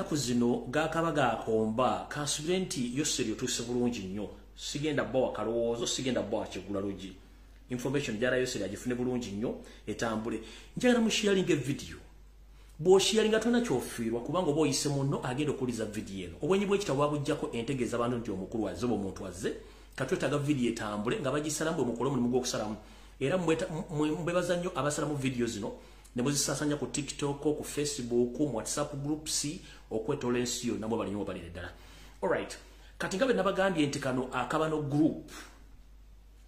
Ennaku zino gakaba gakomba. Kansubire nti Yoseri otuuse bulungi nnyo. Sigenda bbawa kalowoozo, sigenda bbawa kigula lugi. Information jara Yoseri agifune bulungi nnyo etambule. Njagala musharinga video. Bw'osharinga tona kyofiirwa, kubanga oba oyise munno agenda okuliza video eno. Obwenyi bw'ekitabo bwabuggyako entegeeza abantu nti omukulu azze oba omuntu azze. Katwetaaga video etambule nga bagisalamu bwe mukole omulimu gw'okusalamu. Era mwebaza nnyo abasalamu video zino ne muzisaasanya ku TikTok, ku Facebook, mu WhatsApp groups okwetoola ensi yonna, mwe bali nnyo balire ddala. Alright. Kati nga bwe nabagambye nti kano akabano group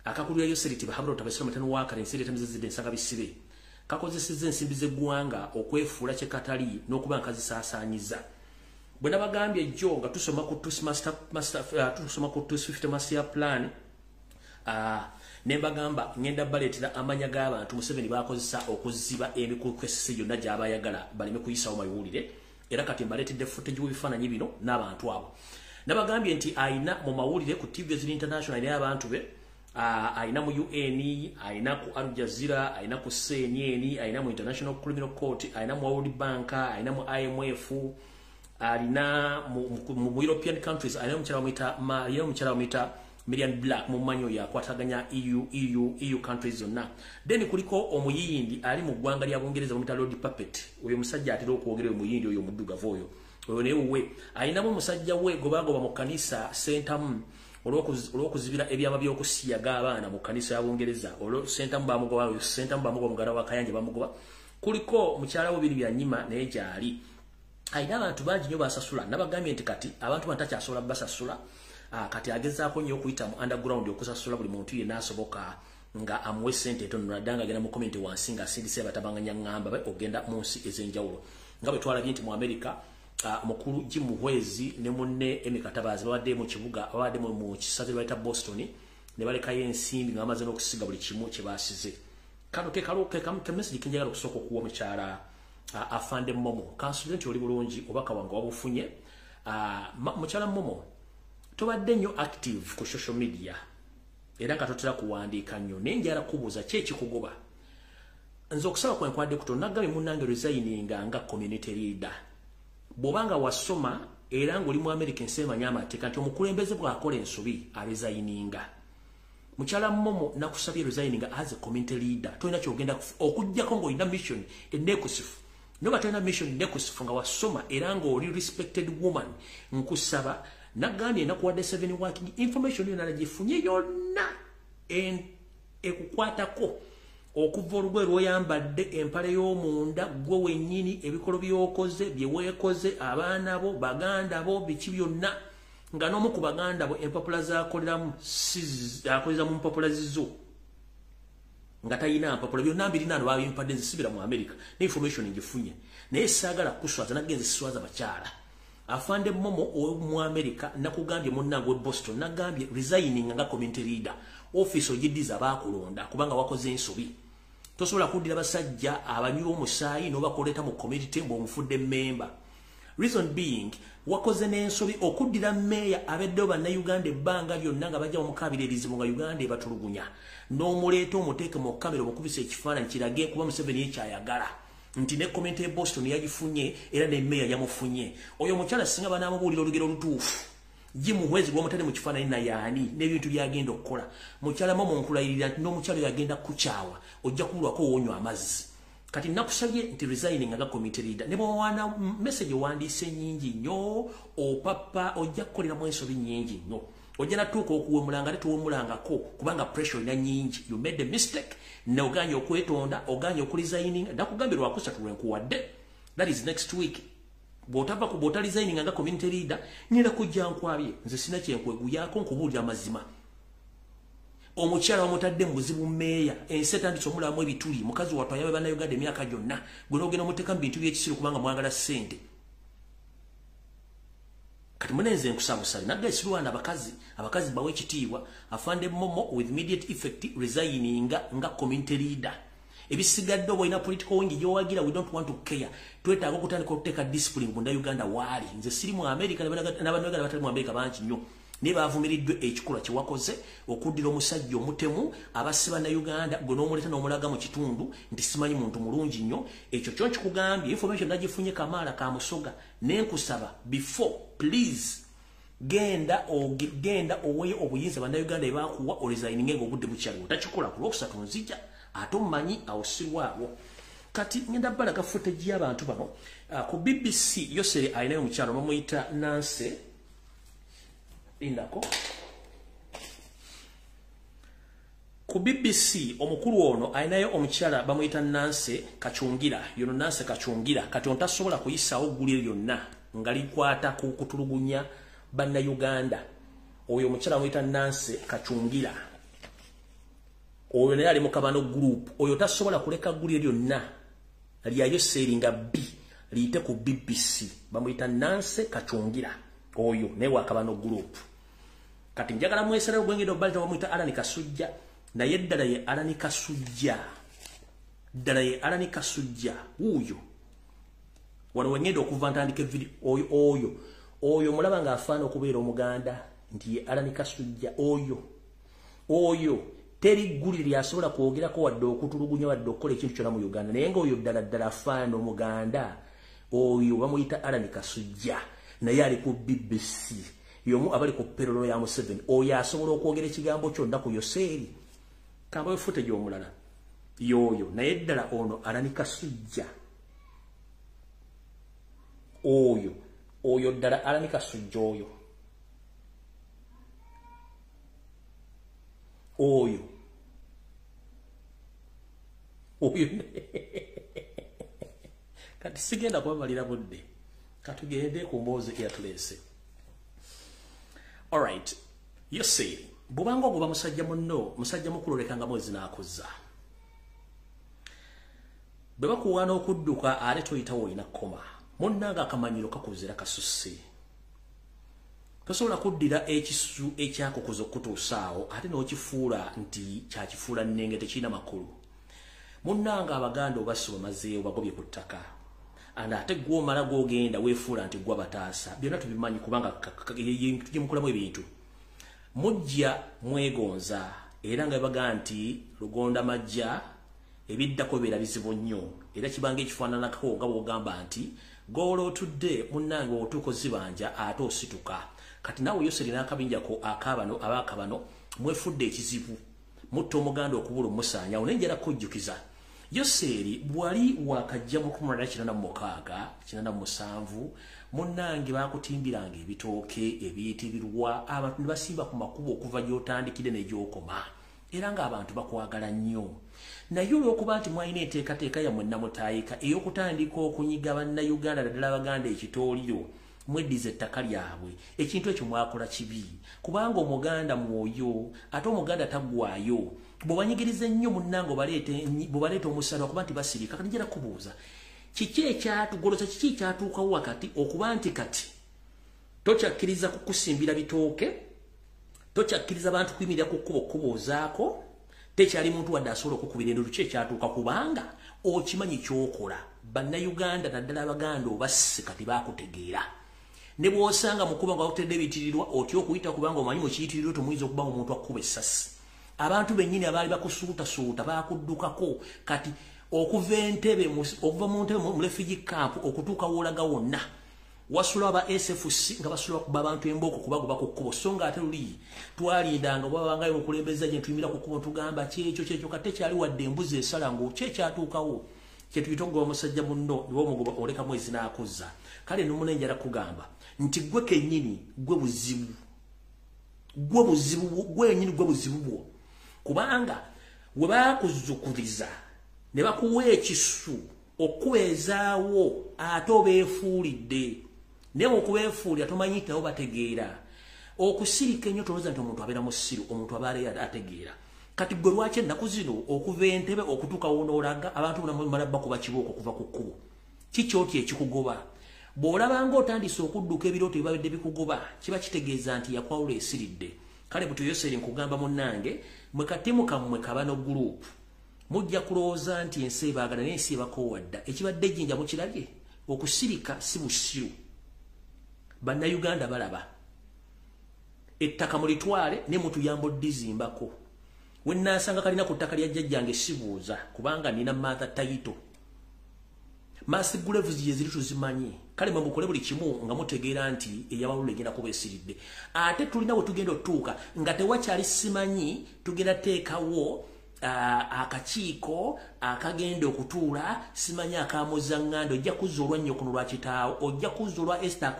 akakulira Yoseri Tibuhaburwa Tabasira mutano wa kale ensi etamizizidde ensanga bisibe kakozesezza ensimbi z'eggwanga okwefuula kye katali n'okuba nkazisaasaanyiza. Bwe nabagambye jjo nga tusoma ku tusoma ku 250 master plan, ne mbagamba ngenda baleetera amanya g'abantu Museveni bakozesa okuziba emikukwesese yonna gy'abayagala baleme kuyisawo mawulire. Era kati mbaleetedde footage w'ebifaananyi bino n'abantu abo. Nabagambye nti ayina mu mawulire ku TV ziri international n'abantu be, ayina mu UN, ayina ku Al Jazeera, ayina ku CNN, ayina mu International Criminal Court, ayina mu World Bank, ayina mu IMF, alina mu European countries, ayina mukyala bamuyita Million Black, mumanyi oyo akwataganya EU countries zonna. Then kuliko omuyindi ali mu ggwanga lya Bungereza bamuyita Lord Puppet. Oyo musajja atera okwogera, oyo muyindi oyo omuddugavu oyo. Oyo naye wuwe. Ayinamu omusajja we gobagoba mu kkanisa Sentamu olw'okuzibira ebyama by'okusiyaga abaana mu kkanisa ya Bungereza. Olwo Sentamu bamugoba, oyo Sentamu bamugoba, muganda wa Kayanja bamugoba. Kuliko mukyala we biri bya Nyima naye gy'ali. Ayina abantu bangi nnyo basasula. Nabagambye nti kati abantu bano takyasobola basasula. Kati agezaako nnyo okuyita mu underground okusasula buli muntu yenna asoboka nga amuwe ssente etono, naddala ng'agenda mu community wansi ng'asindise abatabanganya ŋŋamba be ogenda mu nsi ez'enjawulo. Nga bwe twalabye nti mu America, mukulu Jim Muhwezi ne munne Emmy Katabaazi babadde mu kibuga, babadde mu kisaze bayita Boston, ne balekayo ensimbi nga bamaze n'okusiga buli kimu kye baasize. Kano ke kalo ke kamu ke message kenjagala okusooka okuwa mukyala Afande Momo. Kansubire nti oli bulungi obubaka wange wabufunye. Mukyala Momo, tobadde nnyo active ku social media era nga totera kuwandiika nnyo, naye njagala kubuuza ki ekikugoba. Nze okusaba kwe nkwadde kutono, nagambye munnange resigninga nga community leader. Bw'obanga wasoma era ng'oli mu America, ensi emanyi amateeka nti omukulembeze bw'akola ensobi aresigninga. Mukyala Momo, nakusabye resigninga as a community leader. Tolina kyogenda okuggyako ng'olina mission enneekusifu. Naye oba tolina mission enneekusifu nga wasoma era ng'oli respected woman, nkusaba, nagambye nakuwadde 7 working information yonna nagifunye yonna ekukwatako okuva olugoye lw'oyambadde, empale y'omunda, gwe wennyini, ebikolo by'okoze, bye weekoze, abaana bo, baganda bo, biki byonna, nga n'omu ku baganda bo empapula z'akoleramu akolera mu mpapula zizo nga talina mpapula. Byonna mbirina no babimpadde, nzisibira mu America ne information ngifunye, naye saagala kuswaza, nagenze siswaza bakyala. Afande Momo mu America, nakugambye munnange we Boston, nagambye resigning nga community leader, office ogiddiza baakulonda kubanga wakoze ensobi. Tosobola kuddira basajja abanywi b'omusaayi n'obakoleeta mu community ng'omufudde member. Reason being, wakoze n'ensobi okuddira meeya abeddewo bannayuganda ebbanga lyonna nga bajja bamukaabira ebizibu nga Uganda ebatulugunya, n'omuleeta omuteeke mu kamera omukubisa ekifaananyi kirage kuba Museveni ekyayagala nti ne community e Boston yagifunye era ne meeya yamufunye. Oyo omukyala singa banaamubuulira olugero olutuufu, Jimuhwezi gw'omutadde mu kifaananyi nayaani n'ebintu byagenda okukola. Mukyala Momo, nkulayirira nti n'omukyala oyo agenda kukyawa, ojja kubulwako woonywa amazzi. Kati nakusabye nti resigning nga community leader. Ne bw'owaana message owandiise nnyingi nnyo, opapa, ojja kukoleramu ensobi nnyingi nnyo, ojja natuuka okuwemulanga ate tuwemulangako kubanga pressure olina nnyingi. You made a mistake ne oganye okwetonda, oganye okuresigning. Nakugambye lwakusatu lwenkuwadde, that is next week. Bw'otava ku bw'ota resigning nga community leader, ngenda kujja nkwabye. Nze sina kyenkweguyako, nkubuulira amazima. Omukyala wamutadde mu buzibu, meeya ensi etandise omulamu ebituli. Mukazi wattu ayabe bannayuganda emyaka gyonna, gwe n'ogenda omuteeka mu bintu by'ekisiru kubanga mwagala ssente. Kati munenze nkusabusabe nagga esirwana abakazi, abakazi bawe ekitiibwa. Afande Momo, with immediate effect, resigninga nga community leader. Ebisigadde oba olina political wing gyowagira, we don't want to care. Twetaaga okutandika okuteeka discipline munda Uganda waali. Nze siri mu America, n'abannayuganda batali mu America bangi nnyo. Naye baavumiriddwe ekikolwa kye wakoze okuddira omusajja omutemu abasse bannayuganda gwe n'omuleeta n'omulaga mu kitundu nti simanyi muntu mulungi nnyo. Ekyo kyo nkikugambye, information nagifunye Kamaala ka Musoga, ne nkusaba before please genda oweeyo obuyinza bannayuganda ebakuwa oresigninge ng'obudde bukyaliwo. Takikola ku Lwokusatu nzija ate omumanyi awo sirwawo. Kati ngenda balaga footage y'abantu bano ku BBC. Yoseri alinayo omukyalo bamuyita Nancy Indako. Ku BBC omukulu ono alinayo omukyala bamuyita Nancy Kacungira. Yono Nancy Kacungira kati ontasobola kuyisaawo ggulire lyonna nga likwata ku kutulugunya bannayuganda. Oyo omukyala bamuyita Nancy Kacungira, oyo naye ali mu Kabano group. Oyo tasobola kuleka ggulire lyonna lya Yoseri nga B liyite ku BBC. Bamuyita Nancy Kacungira, oyo naye wa Kabano group. Kati njagala mwesera ogwengedde obbalita bamuyita Alani Kasujja, naye ddala ye Alani Kasujja, ddala ye Alani Kasujja wuuyo. Wano wengenda okuva ntandika evidiyo, oyo oyo mulaba ng'afaana okubeera Omuganda nti ye Alani Kasujja. Oyo oyo teri ggulire lyasobola kwogerako wadde okutulugunya wadde okukola ekintu kyonna mu Uganda, naye ng'oyo ddala ddala afaana Omuganda. Oyo bamuyita Alani Kasujja, naye ali ku BBC, y'omu abali ku payroll ya Museveni. Oyo asobola okwogera ekigambo kyonna ku Yoseri. Kambayo footage omulala y'oyo, naye ddala ono Alani Kasujja, oyo oyo ddala Alani Kasujja, oyo oyo oyo. Kati sigenda kubamalira budde, katugende ku mboozi eyatuleese. Alright, Yoseri bw'obanga ogoba musajja munno, musajja mukulu olekanga mwezi n'akuzza. Bwe bakuwaana okudduka ate toyitawo, olina kkoma. Munnange akamanyiro kakuze era kasusse. Tosobola kuddira ekisu ekyakukuza okutuusa awo ate n'okifuula nti kyakifuula nnenge, tekirina makulu. Munnange Abaganda obasse bamazeewo, bagobye ku ttaka, and ate gw'omala gw'ogenda weefuula nti gwa bataasa. Byonna tubimanyi kubanga tujimukolamu ebintu. Mujja mwegonza era nga baga nti lugonda majja, ebiddako bibeera bizibu nnyo, era kibanga ekifaananako nga bw'ogamba nti goola otudde munnange otuuka ozibanja ate osituka. Kati naawe Yoseri n'akabinjako akabano abaakabano mwefudde ekizibu, mutta Omuganda okubula omusaanyawo. Naye njala kujjukiza Yoseri bwali wakajja mu 1986 87, munnange baakutimbiranga ebitooke ebiyitirirwa, abantu ne basimba ku makubo okuva gy'otandikire ne gy'okoma, era ng'abantu bakwagala nnyo. Naye olw'okuba nti mwalina enteekateeka yammwe namutaayika ey'okutandika okunyiga bannayuganda naddala Abaganda ekitooliro, mweddiza ettaka lyabwe. Ekintu ekyo mwakola kibi, kubanga Omuganda mwoyo, ate Omuganda taggwaayo. Bw'obanyigiriza ennyo munnange bw'obaleeta omusalaba kuba nti basirika. Kati njala kubuuza, kiki ekyatugoloza, kiki ekyatuukawo wakati okuba nti kati tokyakkiriza kukusimbira bitooke, tokyakkiriza bantu kuyimirira ku kkubo okubuuzaako, tekyali muntu wadde asobola okukubira endulu? Ki ekyatuuka? Kubanga okimanyi ky'okola. Bannayuganda naddala Abaganda obasse kati baakutegeera. Ne bw'osanga mu kkubo nga bakutedde ebiyitirirwa otya okuyita, kubanga omanyi mu kiyitirirwa temuyinza okuba omuntu akukuba essasi. Abantu bennyini abaali bakusuutasuuta baakuddukako. Kati okuva Entebbe, okuva mu Ntebe mu refugee camp okutuuka w'olaga wonna, wasula aba SFC nga basula bakuba abantu embooko kubagoba ku kkubo. So nga ate luli twalindanga bwabangayo omukulembeze gye ntuyimira ku kkubo tugamba kyekyo kyekyo, kati tekyali wadde embuzi esala ngo ki ekyatuukawo kyetuyita okugoba omusajja munno niba omugoba oleka mwezi n'akuzza. Kale nomuna njala kugamba nti gwe kennyini gwe buzibu, gwe buzibu, gwe yennyini gwe buzibu bwo, kubanga we baakuzukuriza ne bakuwa ekisu okubeezaawo ate obeefuulidde. Naye okubeefuulira tomanyi nti nabo bategeera. Okusirika ennyo tolowooza nti omuntu abeera musiru, omuntu abeera ategeera. Kati gwe lwaki ennaku zino okuva Entebe okutuuka wonoolaga abantu bonna bakuba kibooko okuva ku kkubo? Kikyoti ekikugoba? Bw'olabanga otandise okudduka ebirooto ebibabadde bikugoba, kiba kitegeeza nti yakwawula esiridde. Kale buto Yoseri nkugamba munnange, mwe katimu kammwe Kabano group mujja kulowooza nti ensi ebaagala, naye ensi ebakoowa dda. Ekibadde ejjinja mukirabye, okusirika si busiru. Bannayuganda balaba. Ettaka mulitwale ne mutuyamba oddizimbako. We nnaasanga kalina ku ttaka lya jjajjange sibuuza, kubanga nina mother title. Mass graves gye ziri tuzimanyi. Kale mwe mukole buli kimu nga mutegeera nti eyabalula egenda kuba esiridde. Ate tulina we tugenda otuuka nga tewakyali simanyi, tugenda teekawo akakiiko akagenda okutuula simanyi akamuzaŋŋanda. Ojja kuzza olwa nnyoko lwa kitaawo, ojja kuzza olwa Esther,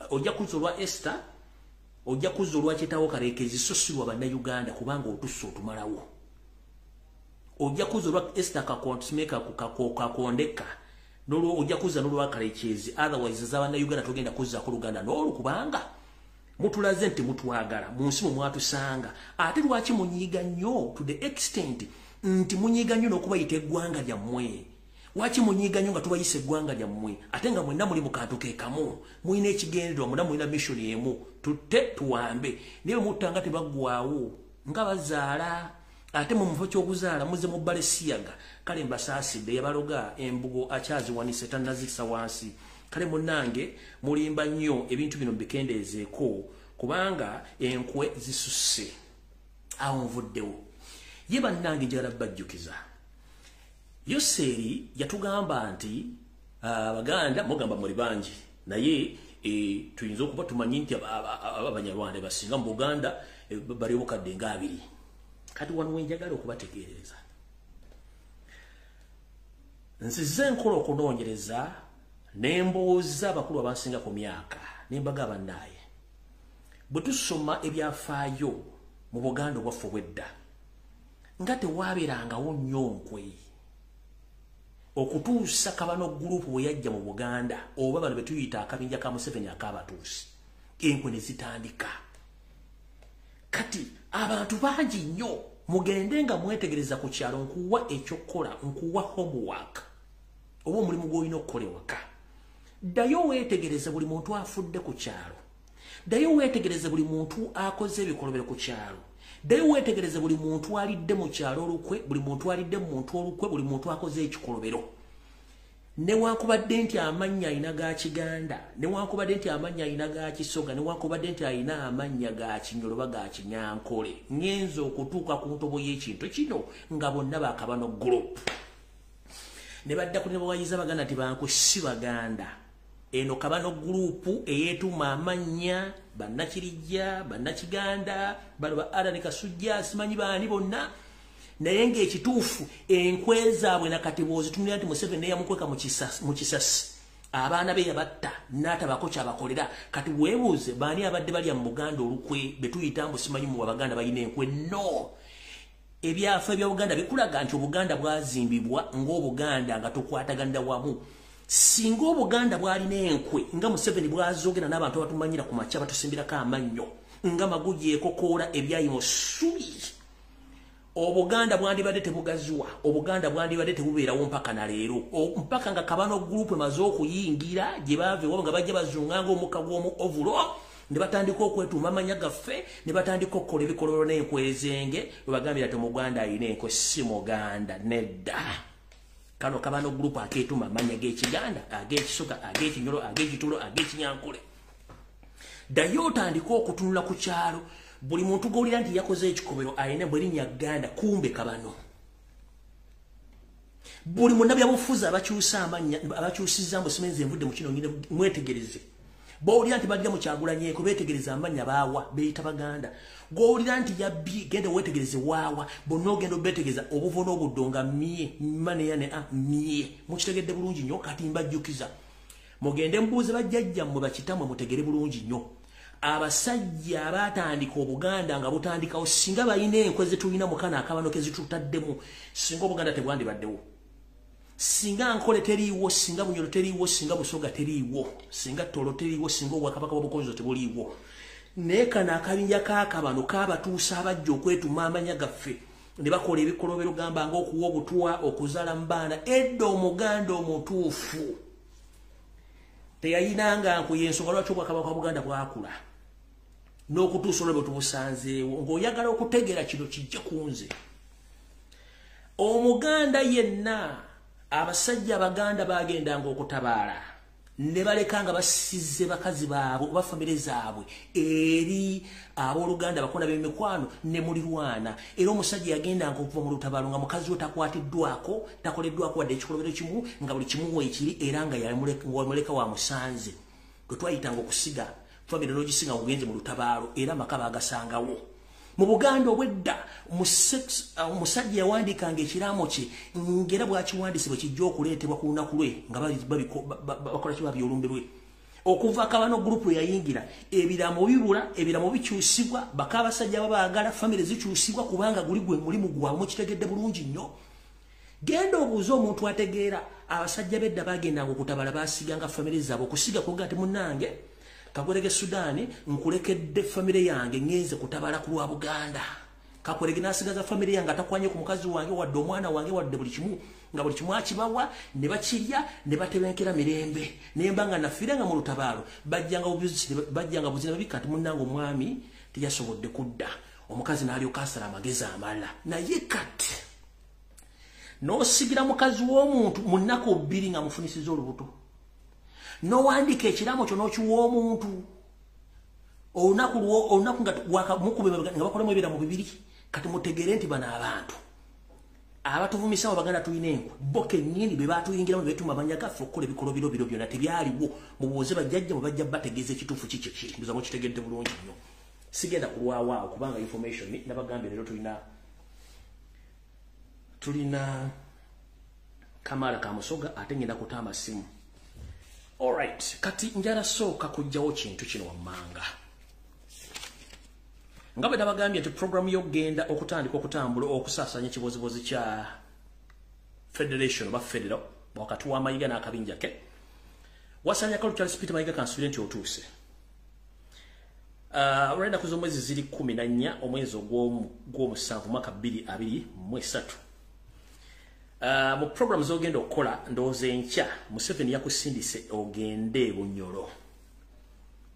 ojja kuzza olwa Esther, ojja kuzza olwa kitaawo Kalekezi, so si lwa Bannayuganda, kubanga otusse otumalawo. Ojja kuzza olwa Esther Kakondeka, ojja kuzza n'olwa Kalekezi, otherwise za Bannayuganda togenda kuzzaako Luganda n'olu, kubanga mutulaze nti mutwagala mu nsi mwe mwatusanga. Ate lwaki munyiiga nnyo to the extent nti munyiiga nnyo n'okubayita eggwanga lyammwe? Lwaki munyiiga nnyo nga tubayisa eggwanga lyammwe, ate nga mwenna muli mu kantu ke kamu, mulina ekigendererwa, mwenna mulina mission emu, tutte tuwambe? Naye bwe mutta nga tebaggwawo, nga bazaala, ate mu mufo ky'okuzaala muze mu Balesiyaga. Kale mbasaasidde, yabaloga embugo akyaziwanise, tannazissa wansi. Kale munnange, mulimba nnyo, ebintu bino bikendeezeeko kubanga enkwe zisusse. Awo nvuddewo. Ye bannange, njagala bajjukiza, Yoseeri yatugamba nti Abaganda mugamba muli bangi, naye tuyinza okuba tumanyi nti Abanyarwanda basinga mu Buganda, bali obukadde nga 20. Kati wano wenjagala okubategeereza, nzize nkola okunoonyereza ne mbuuza abakulu abansinga ku myaka, ne mbaga, bannaaye, bwe tusoma ebyafaayo mu Buganda obwaffe obwedda, nga tewaabeerangawo nnyo nkwe okutuusa Kabano Group bwe yajja mu Buganda, oba bano be tuyita akabinja ka Museveni ak'Abatuusi, enkwe ne zitandika. Kati abantu bangi nnyo, mugende nga mwetegereza ku kyalo. Nkuwa ekyokukola, nkuwa homework oba omulimu gw'olina okukola ewaka. Ddayo weetegereze buli muntu afudde ku kyalo, ddayo weetegereze buli muntu akoze ebikolobero ku kyalo, ddayo weetegereze buli muntu alidde mu kyalo olukwe, buli muntu alidde mu muntu olukwe, buli muntu akoze ekikolobero. Newankubadde nti amannya alina ga Kiganda, newankubadde nti amannya alina ga Kisoga, newankubadde nti alina amannya ga Kinyolo oba ga Kinyankole, ŋŋenza okutuuka ku ntobo y'ekintu kino nga bonna bakabano group ne badda ku ne bawayiza Baganda nti bankwe si Baganda. Eno Kabano Group eyeetuma amannya Bannakirijja, Bannakiganda, bano ba Allan Kasujja, simanyi baani bonna, naye ng'ekituufu enkwe zaabwe nakati bw'ozitunulira nti Museveni neyamukweka mu kisasi, abaana be yabatta n'atabako kyabakolera. Kati weebuuze, baani abadde balya mu Buganda olukwe be tuyita mbu simanyi mu Abaganda balina enkwe? No, ebyafa ebya Buganda bikulaga nti Obuganda bwazimbibwa ng'Obuganda nga tukwataganira wamu. Singa Obuganda bwalina enkwe nga Museveni bwazogera n'abantu abatumanyira ku makya batusimbirako amannyo nga maguji ekokoola ebyayi mu ssubi, Obuganda bwandibadde tebugaziwa, Obuganda bwandibadde tebubeerawo mpaka na leero, mpaka nga Kabano Group emaze okuyingira gye baava ewabo, nga bajja bazunga ng'omukka gw'omu ovulo, ne batandika okwetuuma amanya gaffe, ne batandika okukola ebikololo n'enkwezenge. Bwe bagambira ti Omuganda alina enkwe, si Muganda, nedda. Kano Kabano Group akeetuma amanya g'Ekiganda, ag'Ekisoga, ag'Ekinyolo, ag'Ekitulo, ag'Ekinyankole. Ddayo otandike okutunula ku kyalo, buli muntu gw'owulira nti yakoze ekikobero alina bwe linnya Ganda, kumbe kabano. Buli munnabyabufuzi abakyusa amannya, abakyusizza mbu simenze nvudde mu kino, ngine mwetegereze. Bw'owulira nti badira mu Kyagulanyeeko, beetegereza amannya baawa, beeyita Baganda. Gw'owulira nti yabbi, genda weetegereze waawa. Bonna ogenda obeetegereza obuvo n'obuddo nga mye maneya ne a mye. Mukitegedde bulungi nnyo. Kati mbajjukiza, mugende mubuuze bajjajjammwe, bakitammwe, mutegere bulungi nnyo. Abasajja abaatandika Obuganda nga butandikawo, singa balina enkwe zetulina mukana akabano ke zitutaddemu, singa Obuganda tebwandibaddewo, singa Nkole teriiwo, singa Bunyolo teriiwo, singa Busoga teriiwo, singa Tolo teriiwo, singa obwakabaka bw'Obukonzo tebuliiwo. Naye kano akabinja kaakabano kaabatuusa abajja okwetuma amanya gaffe ne bakola ebikolobero, gamba ng'okuwa obutwa, okuzaala mu baana. Edda Omuganda omutuufu teyayinanga nkwe. Yensonga lwaki obwakabaka bwa Buganda bwakula n'okutuusa olwo bwe tubusanzeewo. Ng'oyagala okutegeera kino, kijje ku nze. Omuganda yenna, abasajja Abaganda bagendanga okutabaala. Ne baleka nga basize bakazi baabwe oba famire zaabwe eri abooluganda bakona b'emikwano ne mulirwana. Era omusajja yagendanga okuva mu lutabaalo nga mukazi we takwatiddwako, takoleddwako wadde ekikolobero kimu, nga buli kimu weekiri, era nga yamuleka wa musanze. Gwe twayitanga okusiga famire n'ogisiga ng'ogenze mu lutabaalo, era amaka baagasangawo. Mu Buganda obwedda omusajja yawandiikanga ekiraamo kye ng'era bw'akiwandiise bwe kijja okuleetebwa ku lunaku lwe nga bakola ki, babyolumbe lwe. Okuva Kabano Group yayingira, ebiramo bibula, ebiramo bikyusibwa, bakabasajja babaagala, famire zikyusibwa, kubanga guli gwe mulimu gwabwe. Mukitegedde bulungi nnyo. Genda obuuze omuntu ategeera, abasajja b'edda bagendanga okutabala baasiganga famire zaabwe. Okusiga kuga nti munnange Kakwerege Sudaani, nkulekedde famire yange, ngenze kutabala ku lwa Buganda. Kakwerege n'asigaza famire yange, atakwanye ku mukazi wange wadde omwana wange wadde buli kimu, nga buli kimu akibawa ne bakirya ne batebenkera mirembe. Naye mba nga nafiira nga mu lutabaalo, bajjanga buzina babika nti munnange omwami teyasobodde kudda, omukazi n'alyoka asala amagezi amalala. Naye kati n'osigira mukazi w'omuntu mu nnaku 2 nga mufunisiza olubuto, n'owandiika ekiraamo kyo n'okiwa omuntu olunaku nga mukube nga bakolamu ebiraamo bibiri. Kati mutegeere nti bano abantu abatuvumisa mu Baganda tulina enkwe, bo kennyini be batuyingiramu ne beetuma amannya gaffe okukola ebikolobero biro byonna tebyaliwo. Mubuuze bajjajja mwe, bajja bategeeza ekituufu kiki kiri. Mbuza mukitegedde bulungi nnyo. Sigenda kulwawo awo kubanga information nabagambye leero tulina Kamala Kamusoga, ate ngenda kuta amasimu. Alright, kati njala sooka kujjawo kintu kino wammanga. Nga bwe nabagambye nti programu y'okugenda okutandika okutambula okusaasaanya ekibozibozi kya federation oba federal wakati wa Mayiga n'akabinja ke wasanya Kalu Charles Peter Mayiga, kansubire nti otuuse. Olw'ennaku z'omwezi ziri 14 omwezi ogw'omusanvu mwaka 2023. Mu program z'ogenda okukola, ndowooza enkya Museveni yakusindise ogende Bunyoro.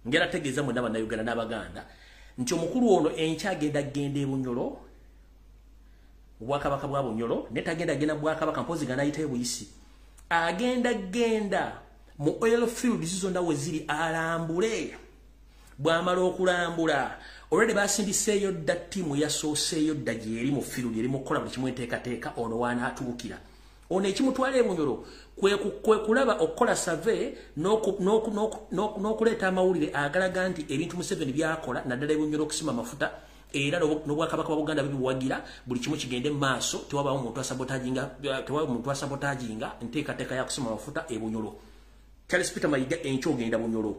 Ngera tegeeza mwenna Bannayuganda n'Abaganda nti omukulu ono enkya agenda genda e Bunyoro, obwakabaka bwa Bunyoro, naye tagenda genda bwakabaka mpozi nga n'ayitayo buyisi. Agenda genda mu oil fields zonna we ziri alambule. Bw'amala okulambula, already basindiseeyo dda ttiimu yasooseeyo dda gyeri mu field eri mu kukola buli kimu enteekateeka. Ono wanaatuukira ono ekimutwala e Bunyoro kwe kulaba okukola survey n'okuleeta amawulire agalaga nti ebintu Museveni byakola naddala e Bunyoro okusima amafuta era n'obwakabaka bwa Buganda bibiwagira, buli kimu kigende mu maaso, tewabaawo muntu asabotaginga, tewabaawo muntu asabotaginga enteekateeka ya kusima amafuta e Bunyoro. Charles Peter Mayiga, enkya ogenda Bunyoro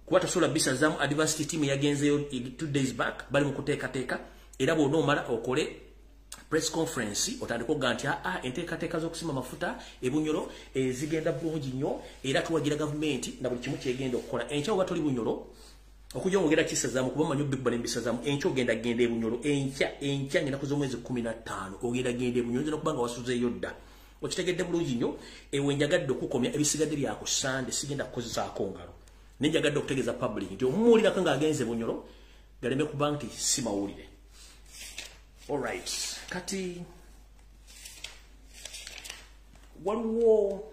kuba tosobola bisazaamu. Advanced team yagenzeyo 2 days back, bali mu kuteekateeka, era bw'onoomala okole press conference otandika okuga nti aa enteekateeka z'okusima amafuta e Bunyoro zigenda bulungi nnyo era tuwagira gavumenti na buli kimu kyegenda okukola. Enkya oba toli Bunyoro okujja ngogera kisazaamu kuba manyi obikuba nembisazaamu. Enkya ogenda genda e Bunyoro, enkya, enkya ngenda z'omwezi 15 ogenda genda e Bunyoro, nza nokuba nga wasuzeeyo dda. Okitegedde bulungi nnyo. Ewe njagadde okukomya, ebisigadde byaku Sande, sigenda kukozesaako ngalo, naye njagadde okutegeeza public nti omumuwulirako ng'agenze Bunyoro galeme kuba nti si mawulire. Alright, kati waliwo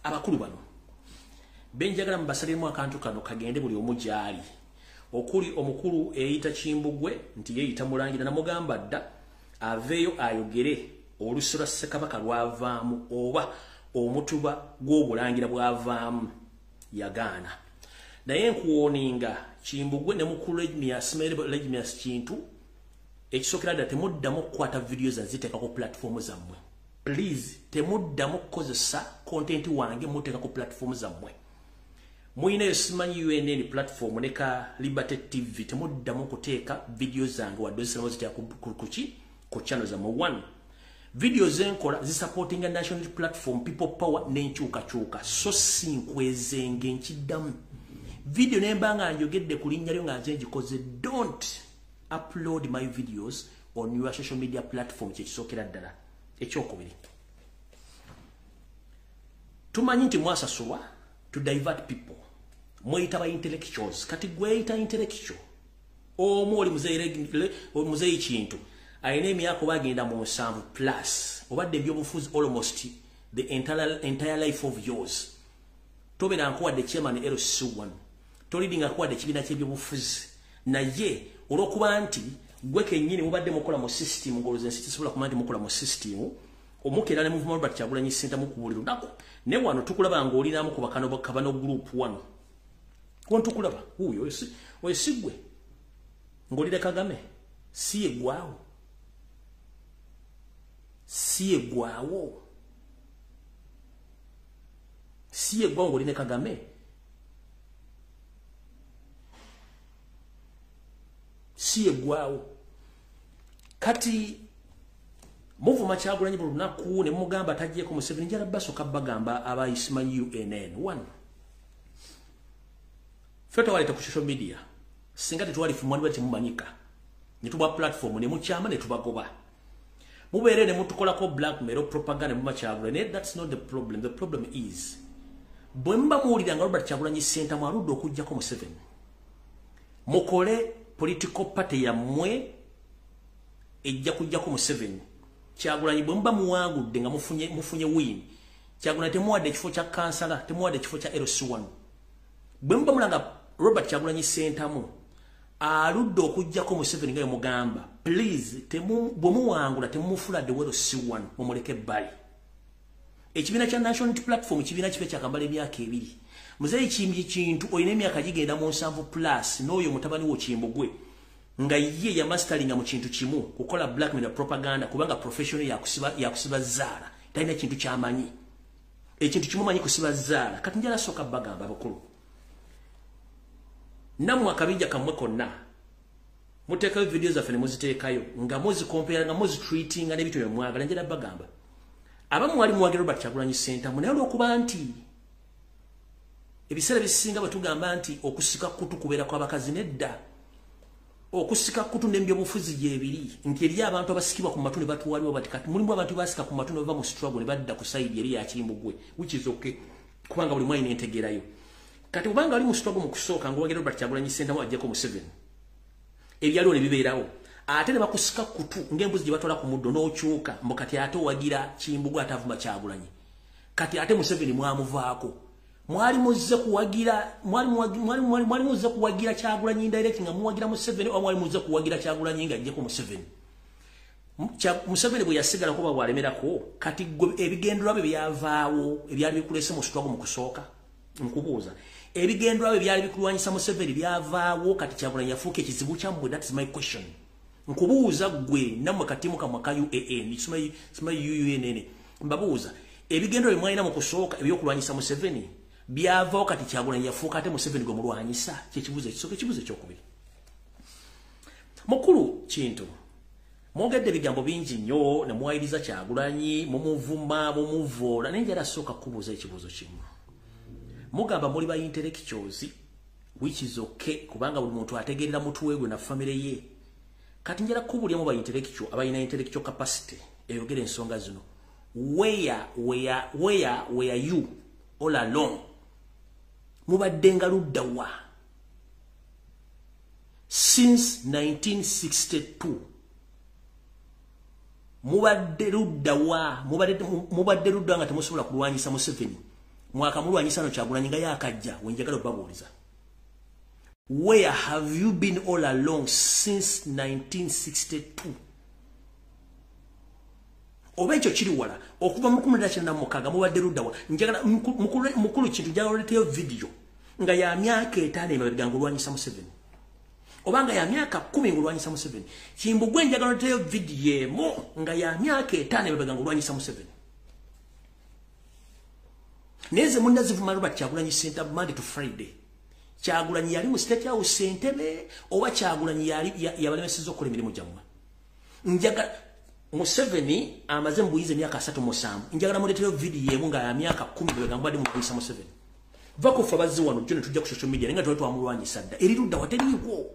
abakulu bano benjagala mubasaliremu akantu kano kagende buli omu gy'ali, okuli omukulu eyita Kimbugwe nti yeeyita Mulangira. Namugamba dda aveeyo ayogere olusi lwa Ssekabaka lwavaamu oba omutuba gw'obulangira bwavaamu, yagaana. Naye nkuwarninga Kimbugwe ne mukulu Legimias Kintu, ekisookera ddala temuddamu okukwata vidiyo zaziteeka ku platform zammwe. Please, temuddamu kukozesa content wange muteeka ku platform zammwe. Muyinayo simanyi UNN platform ne ka Liberty TV, temuddamu kuteeka vidiyo zange wadde ozisalamu zitya kuki ku channel zammwe. One, video zenkola zisupportinga national platform, people power n'enkyukakyuka, so si nkwezenge. Nkiddamu, video nemba nga njogedde ku linnya lyo nga nze ngikoze, don't upload my videos on your social media platform. Kyekisookera ddala. Ekyokubiri, tumanyi nti mwasasulwa to divert people, mweyita ba intellectuals. Kati gweyita intellectual omu oli muzeeyi Kintu alina emyaka oba agenda mu 70 plus, obadde ebyobufuzi almost the entire life of yours. Tobeera nkuwadde chairman LC1, tolidinga kuwadde ekibiina ky'ebyobufuzi, naye olw'okuba nti gwe kennyini mubadde mukola mu system, ng'olowooza ensi tesobola kumanya nti mukola mu system, omukeera ne muvuma Robert Kyagulanyi Ssentamu ku buli lunaku. Ne wano tukulaba ng'olinamu ku bakano kabano group wano. Wano tukulaba wuuyo oyo si ggwe ng'olira Kagame, si ye ggwawo, si ye ggwawo, si ye ggwawo ng'olina Kagame. Si ye ggwawo. Kati muvuma Kyagulanyi buli lunaku ne mugamba tajjeeko Museveni. Njala basooka bagamba abayisima UNN one, ffe twaleeta ku social media, singa tetwalifumwa niba temumanyika, ne tuba platform ne mukyama ne tubagoba, mubeere ne mutukolako blackmail, propaganda, muma Kyagulanyi. Naye that's not the problem. The problem is bwe muba muwulira nga Robert Kyagulanyi Ssentamu aludde okuggyako Museveni, mukole political party yammwe ejja kuggyako Museveni. Kyagulanyi bwe muba muwangudde nga mufunye win, Kyagulanyi temuwadde ekifo kya kansala, temuwadde ekifo kya LC1. Bwe muba mulanga Robert Kyagulanyi Ssentamu aludde okuggyako Museveni nga yemugamba, please bwe muwangula temumufula the LC1, mumuleke ebbali. Ekibiina kya National Unity Platform kibiina kibe kyakambala emyaka 2. Muzeeyi Kimbye Kintu olina emyaka gigenda mu 70 plus, n'oyo mutabani wo Kimbugwe nga ye yamastalinga mu kintu kimu, kukola blackmail propaganda, kubanga professional yakusiba zaala, talina kintu kyamanyi, ekintu kimumanyi kusiba zaala. Kati njala sooka bagamba abakulu, nammwe akabinja kammwe konna muteekayo video zaffe ne muziteekayo nga muzikompera nga muzitreatinga n'ebintu bye mwagala. Njala bagamba abamu mwali muwagira Robert Kyagulanyi Ssentamu, naye olw'okuba nti ebiseera bisinga bwe tugamba nti okusika kutu kubeera kw'abakazi, nedda, okusika kutu n'ebyobufuzi gyebiri, nti eri abantu abasikibwa ku matu ne batwalibwa bati. Kati mulimu abantu basika ku matu ne bava mu struggle ne badda ku side eri ya Kimbugwe, which is okay, kubanga buli mwalina entegeerayo. Kati obanga ali mu struggle mu kusooka ng'owagira Robert Kyagulanyi Ssentamu ajjeko Museveni, ebyaliwo ne bibeerawo, ate ne bakusika kutu ng'embuzi gye batwala ku muddo n'okyuka mbu kati ate owagira Kimbugwe atavuma Kyagulanyi. Kati ate Museveni mwamuvaako, mwali muzze kuwagira Kyagulanyi indirect nga muwagira Museveni, oba mwali muzze kuwagira Kyagulanyi nga ajjeko Museveni. Museveni bwe yasigala kuba bwalemerako, kati gwe ebigendererwa bye byavaawo ebyali bikulese mu struggle mu kusooka. Nkubuuza, ebigendererwa bye byali bikulwanyisa Museveni byavaawo, kati Kyagulanyi yafuuka ekizibu kyammwe? That is my question. Nkubuuza gwe nammwe katimu kammwe ka UAN, simanyi UUNN, mbabuuza, ebigendererwa bye mwalina mu kusooka ebyokulwanyisa Museveni byavaawo, kati Kyagulanyi yafuuka ate Museveni gwe mulwanyisa? Kyekibuuzo ekisooka. Ekibuuzo ekyokubiri, mukulu Kintu, mwogedde ebigambo bingi nnyo ne muwayiriza Kyagulanyi, mumuvuma, mumuvoola, naye njala sooka kubuuza ekibuuzo kimu. Mugamba muli ba intellectuals, which is okay, kubanga buli muntu ategeerera mutwe gwe na family ye. Kati njala kubulyamu ba intellectual abalina intellectual capacity eyogera ensonga zino, where were you all along? Mubadde nga ludda wa since 1962? Mubadde ludda wa? Mubadde ludda nga temusobola kulwanyisa Museveni, mwakamulwanyisa no Kyagulanyi nga yakajja? Wenjagala obabuuliza, where have you been all along since 1962? Oba ekyo kiri wala, okuva mu 1996 mubadde ludda wa? Njagala mukulu Kintu, njagala oleteyo video nga ya myaka 5 emabega ng'olwanyisa Museveni, oba nga ya myaka 10 ng'olwanyisa Museveni. Kimbugwe, njagala oleteyo video emu nga ya myaka 5 emabega ng'olwanyisa Museveni. Naye ze munnazivuma Robert Kyagulanyi Ssentamu Monday to Friday. Kyagulanyi yali mu State House Entebbe, oba Kyagulanyi yali yabalemesezza okukola emirimu gyammwe? Njagala Museveni amaze mu buyinza emyaka 37, njagala muleeteyo video emu nga ya myaka 10 mabega mubadde mulwanyisa Museveni. Va kufa bazzi wano jjo ne tujja ku social media, naye nga twali twamulwanyisa dda. Eri ludda wateriiwo?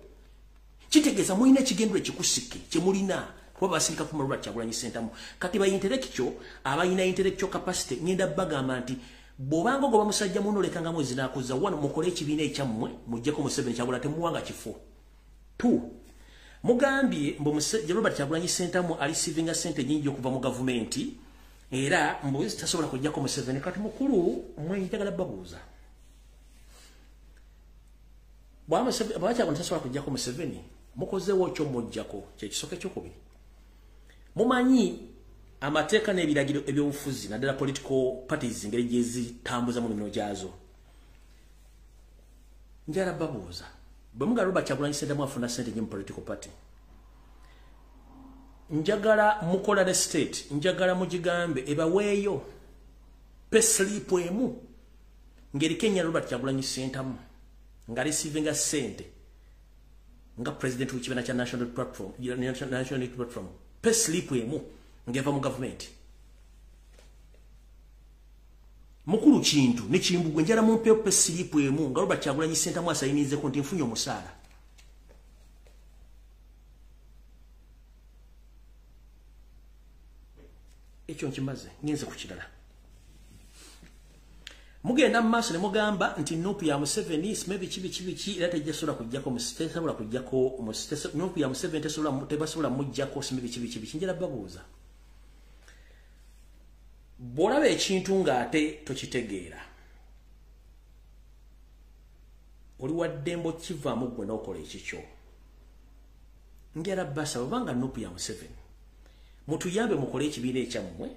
Kitegeeza mulina ekigendero ekikusike kye mulina, kuba basirika ku Robert Kyagulanyi Ssentamu. Kati ba intellectual abalina intellectual capacity, ngenda bagamba nti bw'obanga ogoba musajja muno olekanga mwezi n'akuza wano, mukole ekibiina ekyammwe muggyeko Museveni. Kyagula temuwanga kifo. Two, mugambye mbu Robert Kyagulanyi Ssentamu areceivinga ssente nnyingi okuva mu gavumenti, era mbu tasobola kuggyako Museveni. Kati mukulu mwe, njagala babuuza. Bwaba Kyagulanyi tasobola kuggyako Museveni, mukozeewo kyo muggyako, kyekisooka. Ekyokubiri, mumanyi amateeka n'ebiragiro ebyobufuzi, naddala political parties, engeri gyezitambuza mu mirimu gyazo. Njala babuuza, bwe mugala Robert Kyagulanyi Ssentamu afuna ssente nnyo mu political party, njagala mukola ne state, njagala mugigambe ebaweeyo payslip emu ng'eriko erinnya Robert Kyagulanyi Ssentamu nga receivinga ssente nga president w'ekibiina kya National Platform, National Unity Platform. Payslip emu ng'eva mu gavumenti. Mukulu Kintu ne Kimbugwe, njala mumpeewo payslip emu nga Robert Kyagulanyi Ssentamu asayinizeko nti nfunye omusaala. Ekyo nkimaze, ngenze ku kirala. Mugenda mu maaso ne mugamba nti NUP ya Museveni, sime biki biki biki, era tejjasobola kuggyako, tesobola kuggyako NUP ya Museveni, tebasobola muggyako, sime biki biki biki. Njala babuuza, bw'olaba ekintu ng'ate tokitegeera, oli waddembe okivaamu ggwe n'okola ekikyo. Njala basaba, obanga NUP ya Museveni, mutuyambe mukole ekibiina ekyammwe,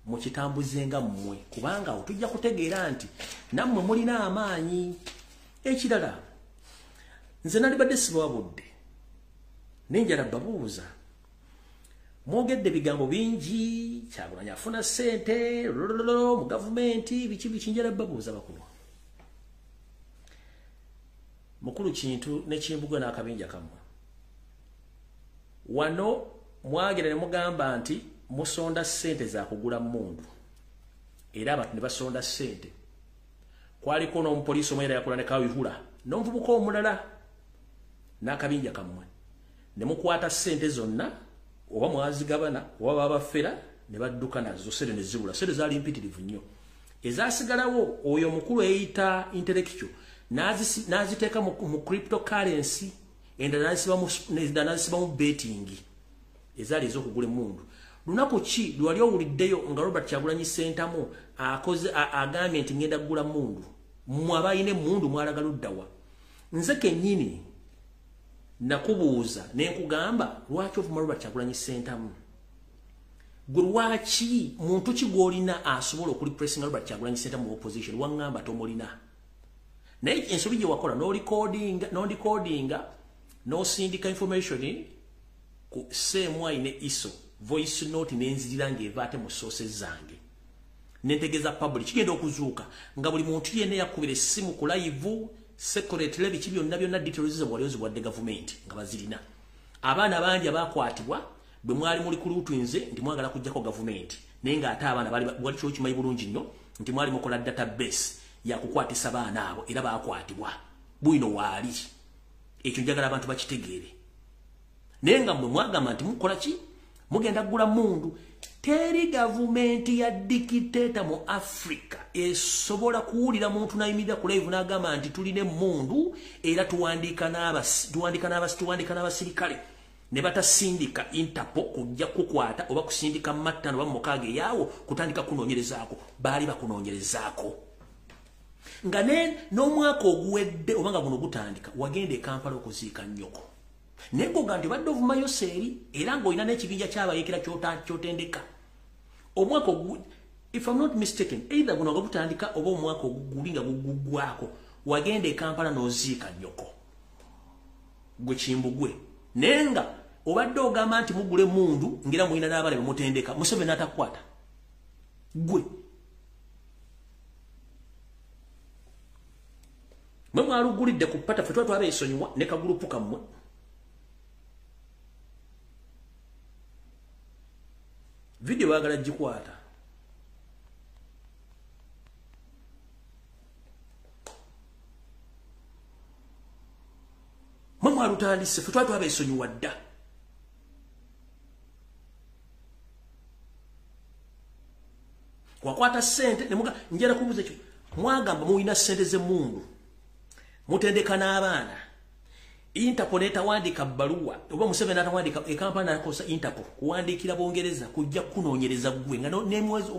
mukitambuze nga mmwe, kubanga awo tujja kutegeera nti nammwe mulina amaanyi. Ekirala, nze nalibadde sibawabudde, nenjala babuuza, mwogedde ebigambo bingi, Kyagulanyi afuna ssente mu gavumenti, biki biki. Njala babuuza bakulu, mukulu Kintu ne Kimbugwe n'akabinja kammwe, wano mwagera ne mugamba nti musonda ssente za kugula mmundu, era abantu ne basonda ssente. Kwaliko n'omupoliisi omu era yakola ne Kawihula n'omuvubuka omulala n'akabinja kammwe, ne mukwata ssente zonna, oba mwazigabana oba babafera, ne badduka nazo, ssente ne zibula. Ssente zaali mpitirivu nnyo. Ezasigalawo, oyo omukulu eyita intellectual n'aziteeka mu cryptocurrency, endala n'azisiba mu betting, ezaali ez'okugula emmundu. Lunaku ki lwali owuliddeyo nga Robert Kyagulanyi Ssentamu akoze agambye nti ngenda kugula mmundu? Mmwe abalina emmundu mwalaga luddawa? Nze kennyini nakubuuza ne nkugamba, lwaki ovuma Robert Kyagulanyi Ssentamu? Gwe lwaki, muntu ki gw'olina asobola okureplacinga Robert Kyagulanyi Ssentamu mu opposition? Waŋŋamba tomulina. Naye ensobi gye wakola, n'orecordinga, n'osindika information ku CMI ne ISO, voice note nenzirira ng'eva ate mu sources zange, nentegeeza public. Kigenda okuzuuka nga buli muntu yenna yakubira essimu ku live secretly, biki byonna byonna, details ze wali ozibwadde gavumenti nga bazirina. Abaana bangi abakwatibwa bwe mwali muli ku lutu nze nti mwagala kuggyako gavumenti, naye ng'ate abaana bali wali kyokimanyi bulungi nnyo nti mwali mukola database yakukwatisa baana abo, era bakwatibwa bwino waali. Ekyo njagala abantu bakitegeere. Naye nga mmwe mwagamba nti mukola ki? Mugenda kugula mundu. Teri gavumenti ya dictator mu Africa esobola kuwulira muntu nayimirira ku live n'agamba nti tulina emmundu era tuwandiika n'abasirikale, ne batasindika Interpol kujja kukwata oba kusindika mattano oba mukaaga eyaawo kutandika kunoonyerezaako. Baali bakunoonyerezaako nga n'omwaka oguwedde oba nga guno gutandika, wagenda e Kampala okuziika nnyoko, naye goga nti obadde ovumayo seeri, era ng'olina n'ekibinja ky'abayeekera ky'otendeka. Omwaka ogu, if I'm not mistaken, either guno nga gutandika oba omwaka oguguli nga guggwako, wagenda e Kampala n'oziika nnyoko, gwe Kimbugwe, naye nga obadde ogamba nti mugula emundu ngera mulina n'abaana bemutendeka. Museveni n'atakukwata gwe. Mwe mwalugulidde ku pata, ffe tuba twabeesonyiwa ne kagulupu kammwe. Vidiyo baagala gikwata. Mwe mwalutandise, ffe twali twabeesonyiwa dda. Wakwata ssente nemuga. Njala kubuuza ekyo, mwagamba mulina ssente z'emmundu, mutendeka n'abaana, Interpol netawandiika bbaluwa, oba Museveni atawandiika ekampala nakosa Interpol kuwandiikira Bongereza kujja kunoonyereza ggwe, nga nemwezi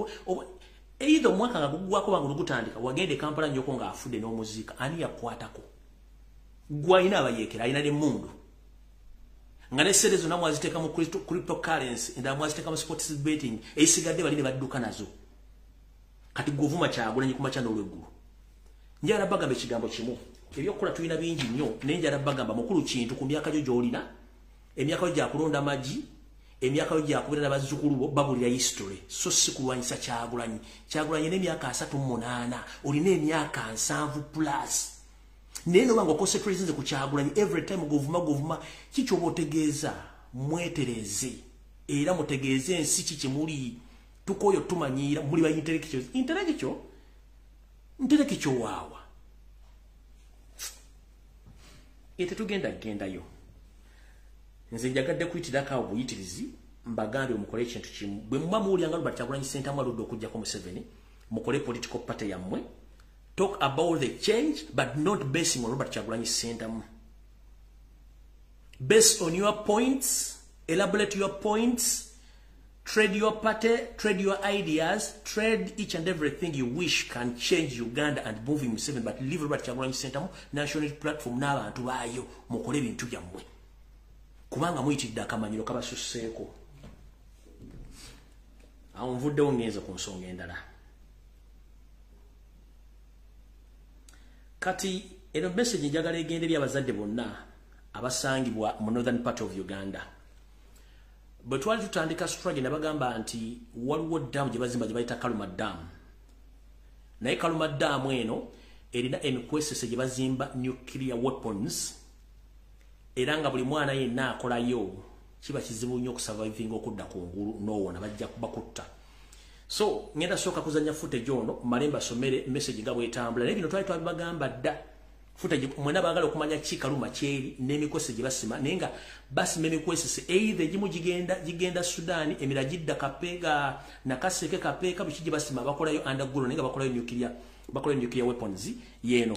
either omwaka nga guggwako banga gutandika, wagenda e Kampala nnyoko ng'afudde n'omuziika. Ani yakwatako? Gwalina abayeekera, alina n'emmundu. Nga ne ssente zonna mwaziteeka mu cryptocurrency, endala mwaziteeka mu sports betting, ezisigadde bali ne badduka nazo. Kati gw'ovuma Kyagulanyi ku makya n'olweggulo. Njagala bagamba ekigambo kimu. Ebyokukola tulina bingi nnyo, naye njagala bagamba mukulu Kintu ku myaka gyo gy'olina, emyaka gyo gya kulonda magi, emyaka gyo gya kubeera n'abazzukulu bo babulira history, so si kulwanyisa Kyagulanyi. Kyagulanyi n'emyaka 38, olina emyaka 70 plus. Naye noba nga oconcentratinze ku Kyagulanyi every time govuma govuma, ki ky'oba otegeeza? Mwetereze era mutegeeze ensi ki kye muli. Tukooyo tumanyiira muli ba intellectuals. Intellectual? Intellectual waawa? Tetugenda kugendayo. Nze njagadde kuyitirako awo buyitirizi mbagambe mukole ekintu kimu. Bwe muba muwulira nga Robert Kyagulanyi Ssentamu aludde okuggyako Museveni, mukole political party yammwe. Talk about the change, but not basing on Robert Kyagulanyi Ssentamu. Based on your points, elaborate your points, trade your party, trade your ideas, trade each and everything you wish can change Uganda and moving Museveni, but leave Robert Kyagulanyi Ssentamu, National Platform n'abantu baayo, mukole ebintu byammwe. Kubanga muyitidde akamanyiro kabasusseeko. Awo nvuddewo ngenze ku nsonga endala. Kati eno message njagala egende eri abazadde bonna abasangibwa mu northern part of Uganda. Bwe twali tutandika struggle nabagamba nti waliwo dam gye bazimba gye bayita Karuma Dam. Naye Karuma Dam eno erina emikwesese gye bazimba nuclear weapons, era nga buli mwana yenna akolayo kiba kizibu nnyo okusurvivinga okudda ku ngulu n'owona, bajja kubakutta. So ngenda sooka kuzannya footage ono mmale mbasomere message nga bw'etambula. Naye bino twali twabibagamba dda. Footage mwena baagala okumanya ki Karuma kyeri n'emikwese gye basima, naye nga basima emikwesese either egimu gigenda Sudan, emirala gidda Kapeega, Nakaseke, Kapeeka, biki gye basima bakolayo underground, naye nga bakolayo nuclear weapons yeeno.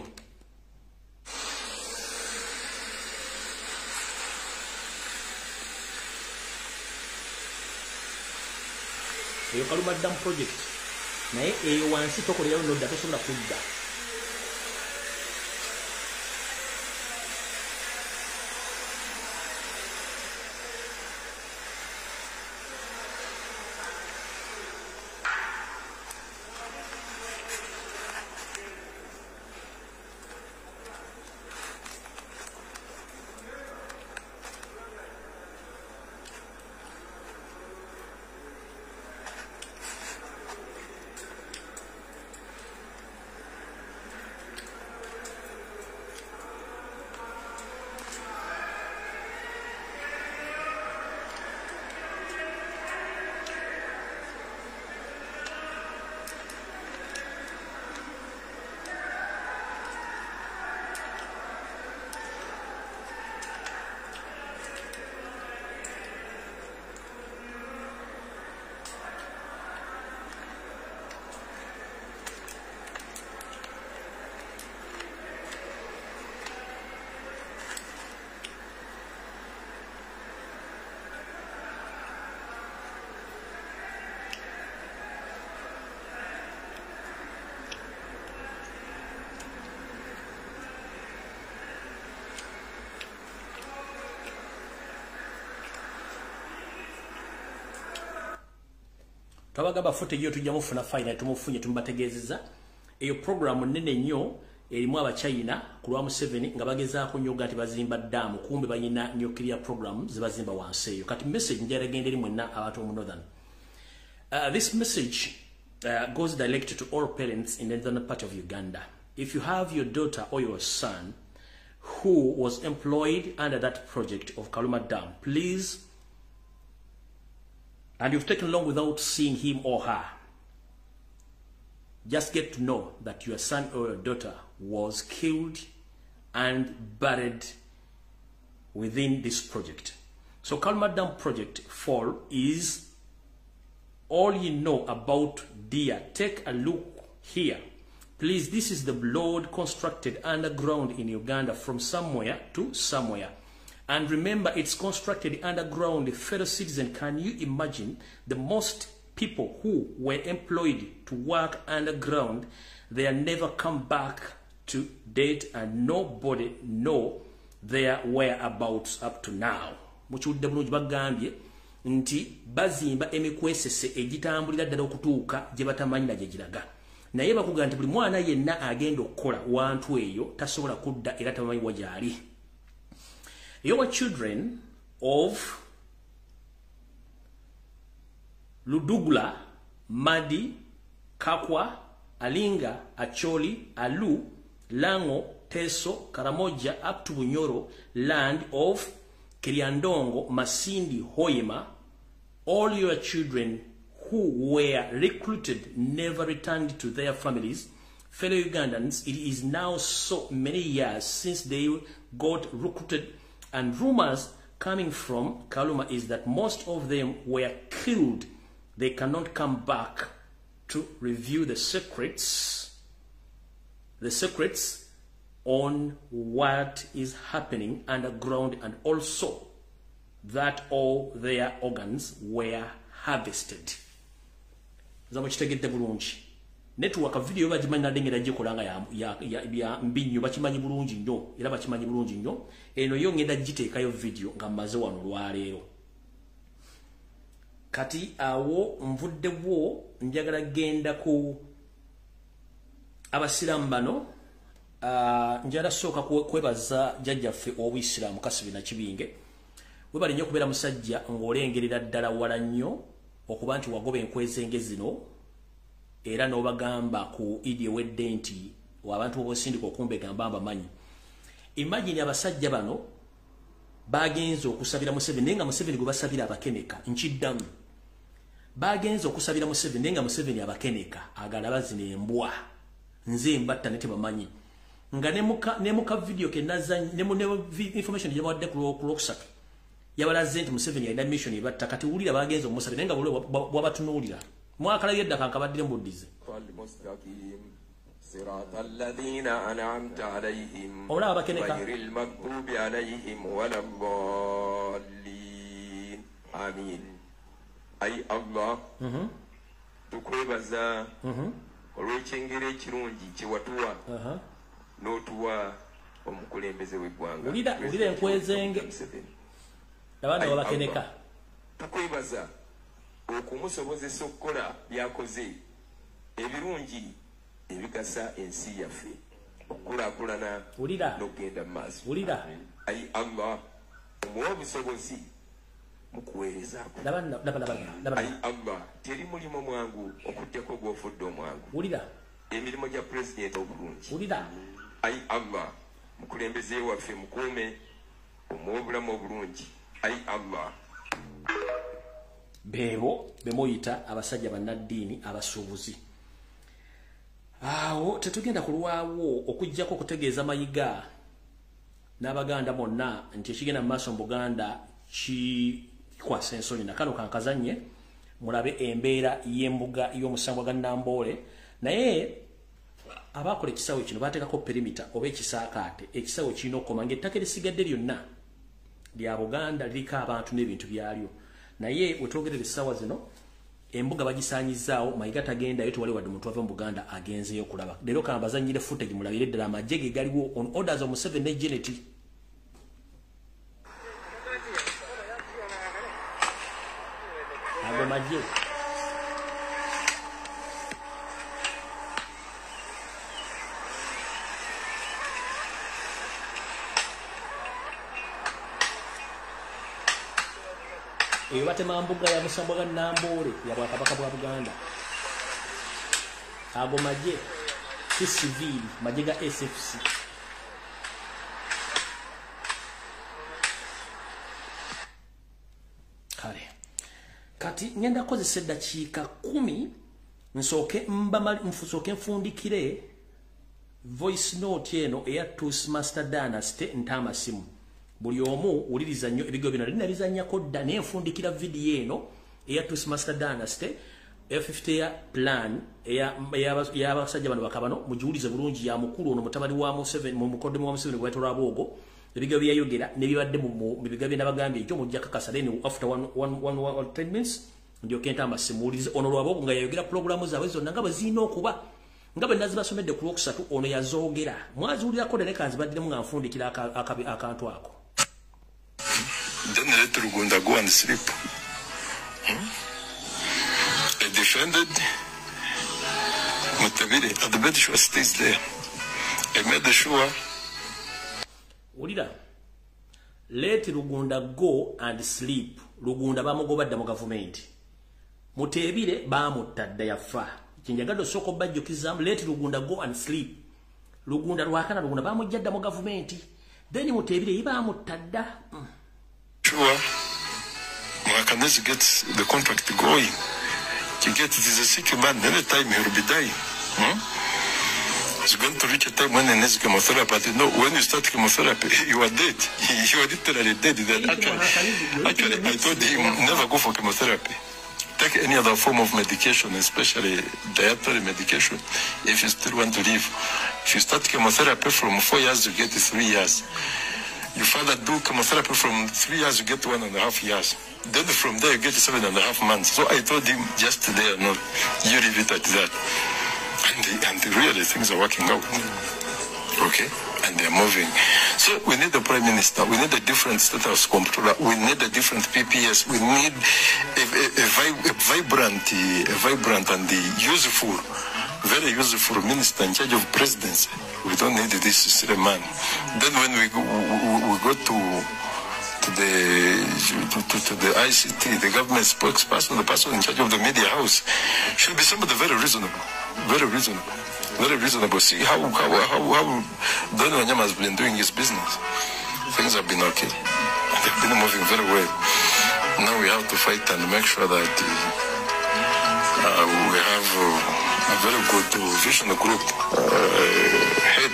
Eyo Karuma Dam project, naye eyo wansi tokolerayo nodda, tosobola kudda. Twabagamba footage yo tujja mufuna final, tumufunye tumubategeezeza. Eyo program nnene nnyo erimu Abachina ku lwa Museveni nga bagezaako nnyo nti bazimba ddaamu, kumbe balina nuclear program ze bazimba wansi eyo. Kati message njagala egende eri mwenna abantu mu northern. This message goes direct to all parents in the northern part of Uganda. If you have your daughter or your son who was employed under that project of Karuma Dam, please, and you've taken long without seeing him or her, just get to know that your son or your daughter was killed and buried within this project. So Karuma Dam Project 4 is all you know about, dear. Take a look here. Please, this is the road constructed underground in Uganda from somewhere to somewhere. And remember, it's constructed underground. Fellow citizen, can you imagine the most people who were employed to work underground, they are never come back to date and nobody know their whereabouts up to now. Mukiwulidde bulungi, bagambye nti bazimba emikwesese egitambulira ddala okutuuka gye batamanyi na gye giraga. Naye bakugamba nti buli mwana yenna agenda okukola wantu eyo tasobola kudda era tamanyi wa gy'ali. Your children of Ludugla, Madi, Kakwa, Alinga, Acholi, Alu, Lango, Teso, Karamoja, up to Bunyoro, land of Kiriandongo, Masindi, Hoima, all your children who were recruited never returned to their families. Fellow Ugandans, it is now so many years since they got recruited, and rumors coming from Kaluma is that most of them were killed. They cannot come back to review the secrets on what is happening underground, and also that all their organs were harvested. Zamo kitegedde bulungi. Network video bagimanyi nadengera gikola nga ya mbinyo bakimanyi bulungi nnyo era bakimanyi bulungi nnyo. Eno yo ngenda giteekayo video nga mmaze wano lwaleero. Kati awo nvuddewo njagala genda ku abasiraamu bano. Njagala sooka kwebaza jjajjaffe ow'obuyisiraamu Kasibina Kibinge. Webale nnyo okubeera musajja ng'olengerera ddala wala nnyo okuba nti wagoba enkwezenge zino era n'obagamba ku Idi ewedde nti abantu b'osindika okumbega mba mbamanyi. Imagine abasajja bano bagenze okusabira Museveni naye nga Museveni gwe basabira abakeneka. Nkiddamu, bagenze okusabira Museveni naye nga Museveni abakeneka agalaba zino embwa nze mbatta ne tebamanyi. Nga ne muka video ke nazanyi ne mu information gye bawadde ku Lwokusatu yabalaze nti Museveni alina mission ebatta. Kati wulira bagenze omusabira naye nga bwabatunuulira mwakalabye edda kankabaddire mbuddize. صراط الذين أنعمت عليهم غير المغضوب عليهم ولا الضالين آمين. أي الله tukwebaza olw'ekyengera ekirungi kye watuwa n'otuwa omukulembeze w'eggwanga. Wulira enkwezenge abaana babakeneka. Tukwebaza okumusobozesa okukola by'akoze ebirungi ebigasa ensi yaffe okukulaakulana n'okugenda mu maaso. Ayi Allah, omuwa obusobozi mu kuweerezaako. Ayi Allah, teri mulimu mwangu okuggyako gw'ofudde omwangu. Emirimu gya pulezidenti obulungi. Ayi Allah, mukulembeze waffe mukuume, omuwe obulamu obulungi. Ayi Allah. Beebo bemuyita abasajja bannaddiini abasuubuzi. Awo tetugenda kulwawo okuggyako okutegeeza Mayiga n'Abaganda bonna nti ekigenda mu maaso mu Buganda kikwasa ensonyi. Nakano kankazannye mulabe embeera y'embuga y'omusango gwa Namboole. Naye abakola ekisaawe kino baateekako perimeter oba ekisaakaate. Ekisaawe kirina okukoma ng'ettaka erisigadde lyonna lya Buganda liriko abantu n'ebintu byalyo. Naye wetwogerera essaawa zino embuga bagisaanyizaawo. Mayiga tagendayo, tewali wadde omuntu ava mu Buganda agenzeyo kulaba. Leero kambazannyire footage mulabire ddala amagye ge galiwo on orders of Museveni ne Janet. Ago magye eyo batema mbuga ya musambwa ga Namboole ya Bwakabaka bwa Buganda. Ago magye si civil, magye ga SFC. Kale kati ngenda kozesa eddakiika 10 nsooke nfusooke nfundikire voice note eno eya Toastmaster Dynasty ntamasimu. Buli omu wuliriza nnyo ebigo bino nalina bizannyako dda, naye nfundikira vidiyo eno eya Toastmaster Dynasty F50 ya plan ey'abasajja bano bakabano. Mugiwulize bulungi, ya mukulu ono mutabani wa Museveni, mu mukoddomi wa Museveni gwe Lwaboogo, ebigo byeyayogera ne bibadde mu bigo bye nabagambye ekyo mujja kakasa. Then after 1 10 minutes ndyoke ntamba simuwulize ono Lwaboogo nga yayogera pulogulaamu zaabwe zonna nga bwe zirina okuba Nga bwe nazibasomedde ku lwokusatu ono yazoogera. Mwaziwulirako dda ne kanzibaddiremu nga nfundikira akantu ako. Then let Rugunda go and sleep. I defended Mutebile and made sure stays there. I made sure. Wulira. Let Rugunda go and sleep. Rugunda bamugoba dda mu gavumenti. Mutebile bamutta dda yafa. Kinjagadde osooka obajjukizaamu let Rugunda go and sleep. Rugunda lwakana Rugunda bamujja dda mu gavumenti. Then Mutebile ye bamutta dda. Sure, Muhakanizi gets the contract going. He gets, he's a sick man, anytime he will be dying. It's going to reach a time when he needs chemotherapy. But you know, when you start chemotherapy, you are dead. You are literally dead. Then actually, I told him, never go for chemotherapy. Take any other form of medication, especially dietary medication, if you still want to live. If you start chemotherapy from 4 years, you get 3 years. You further do chemotherapy from 3 years, you get 1.5 years. Then from there, you get 7.5 months. So I told him just there, no, you leave it at that. And really, things are working out. Okay? And they're moving. So we need a prime minister. We need a different status controller. We need a different PPS. We need a vibrant and useful, very useful minister in charge of presidency. We don't need this silly man. Then when we go to the ICT, the government spokesperson, the person in charge of the media house, should be somebody very reasonable, very reasonable, very reasonable. See how Don Wanyama has been doing his business. Things have been okay. They've been moving very well. Now we have to fight and make sure that we have a very good vision group head.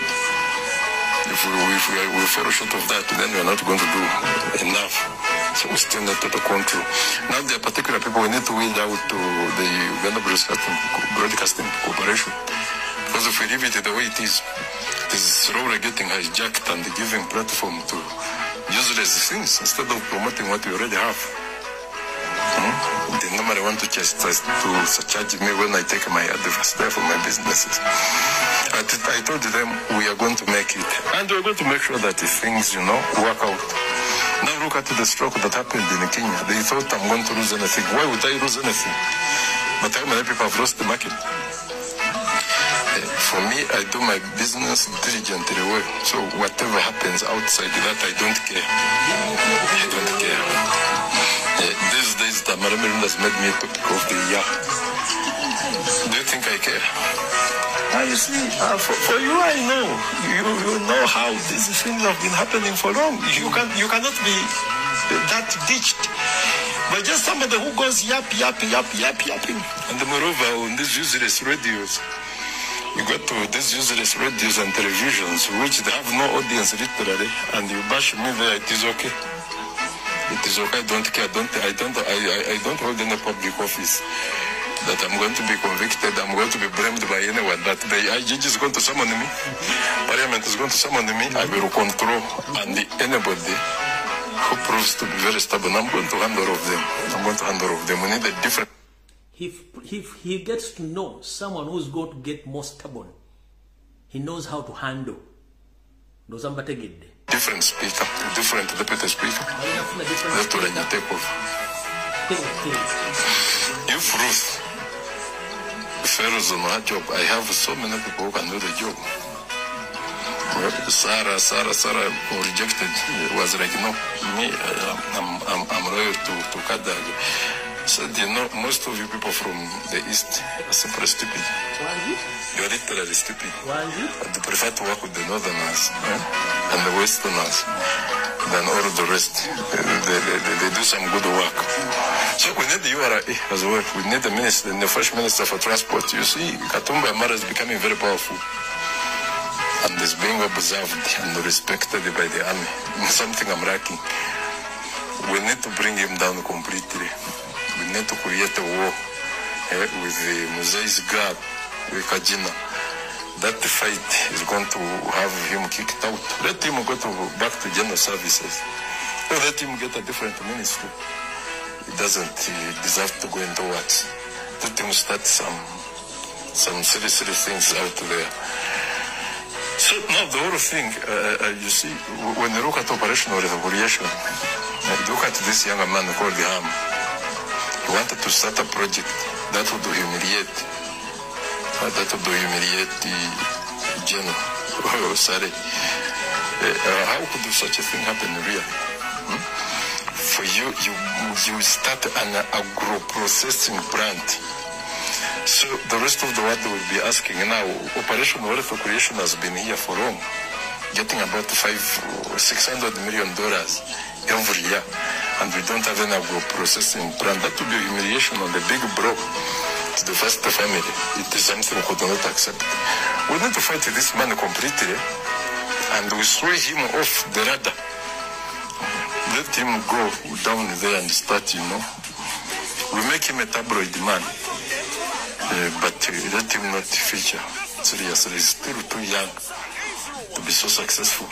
If we fall short of that, then we are not going to do enough. So we still need total control. Now there are particular people we need to weed out to the Uganda Broadcasting Corporation. Because if we leave it the way it is slowly getting hijacked and giving platform to useless things instead of promoting what we already have. They normally want to just to charge me when I take my advice there for my businesses. I told them we are going to make it, and we are going to make sure that the things, you know, work out. Now look at the stroke that happened in Kenya. They thought I'm going to lose anything. Why would I lose anything? But how many people have lost the market? For me, I do my business diligently well. So whatever happens outside that, I don't care. I don't care. These days, the Mirundi has made me a topic of the year. Do you think I care? You see, for you, I know. You know how these things have been happening for long. You cannot be that ditched. But just somebody who goes yap, yap, yap, yap, yapping. And moreover, on these useless radios, you go to these useless radios and televisions, which they have no audience literally, and you bash me there, it is okay. It is okay, I don't care. I don't hold any public office that I'm going to be convicted, I'm going to be blamed by anyone, that the IGG is going to summon me, Parliament is going to summon me, I will control, and anybody who proves to be very stubborn, I'm going to handle all of them. I'm going to handle all of them. We need a different... If he gets to know someone who's going to get more stubborn, he knows how to handle. Different speaker, different deputy speaker. That's what I need to take over. If Ruth fails on her job, I have so many people who can do the job. Well, Sarah who rejected, was like, no, me, I'm loyal to Kadaga. Said, you know, most of you people from the East are simply stupid. You are literally stupid. I prefer to work with the Northerners and the Westerners than all of the rest. They do some good work. So we need the URA as well. We need the minister, the fresh minister for transport. You see, Katumba Amara is becoming very powerful. And is being observed and respected by the army. Something I'm lacking. We need to bring him down completely. We need to create a war with the Muzei's guard, with Kajina. That fight is going to have him kicked out. Let him go back to general services. Or let him get a different ministry. He doesn't deserve to go into works. Let him start some Some silly, silly things out there. So now the whole thing, you see, when you look at operational revolution, look at this young man called Ham. He wanted to start a project that would humiliate, the general. Sorry. How could such a thing happen really? For you, you start an agro-processing plant. So the rest of the world will be asking now, Operation Wealth Creation has been here for long, getting about $500-600 million every year, and we don't have an agro-processing plant. That would be humiliation on the big bro to the first family. It is something we could not accept. We need to fight this man completely, and we throw him off the radar. Let him go down there and start, you know. We make him a tabloid man, but let him not feature. Seriously, he's still too young to be so successful.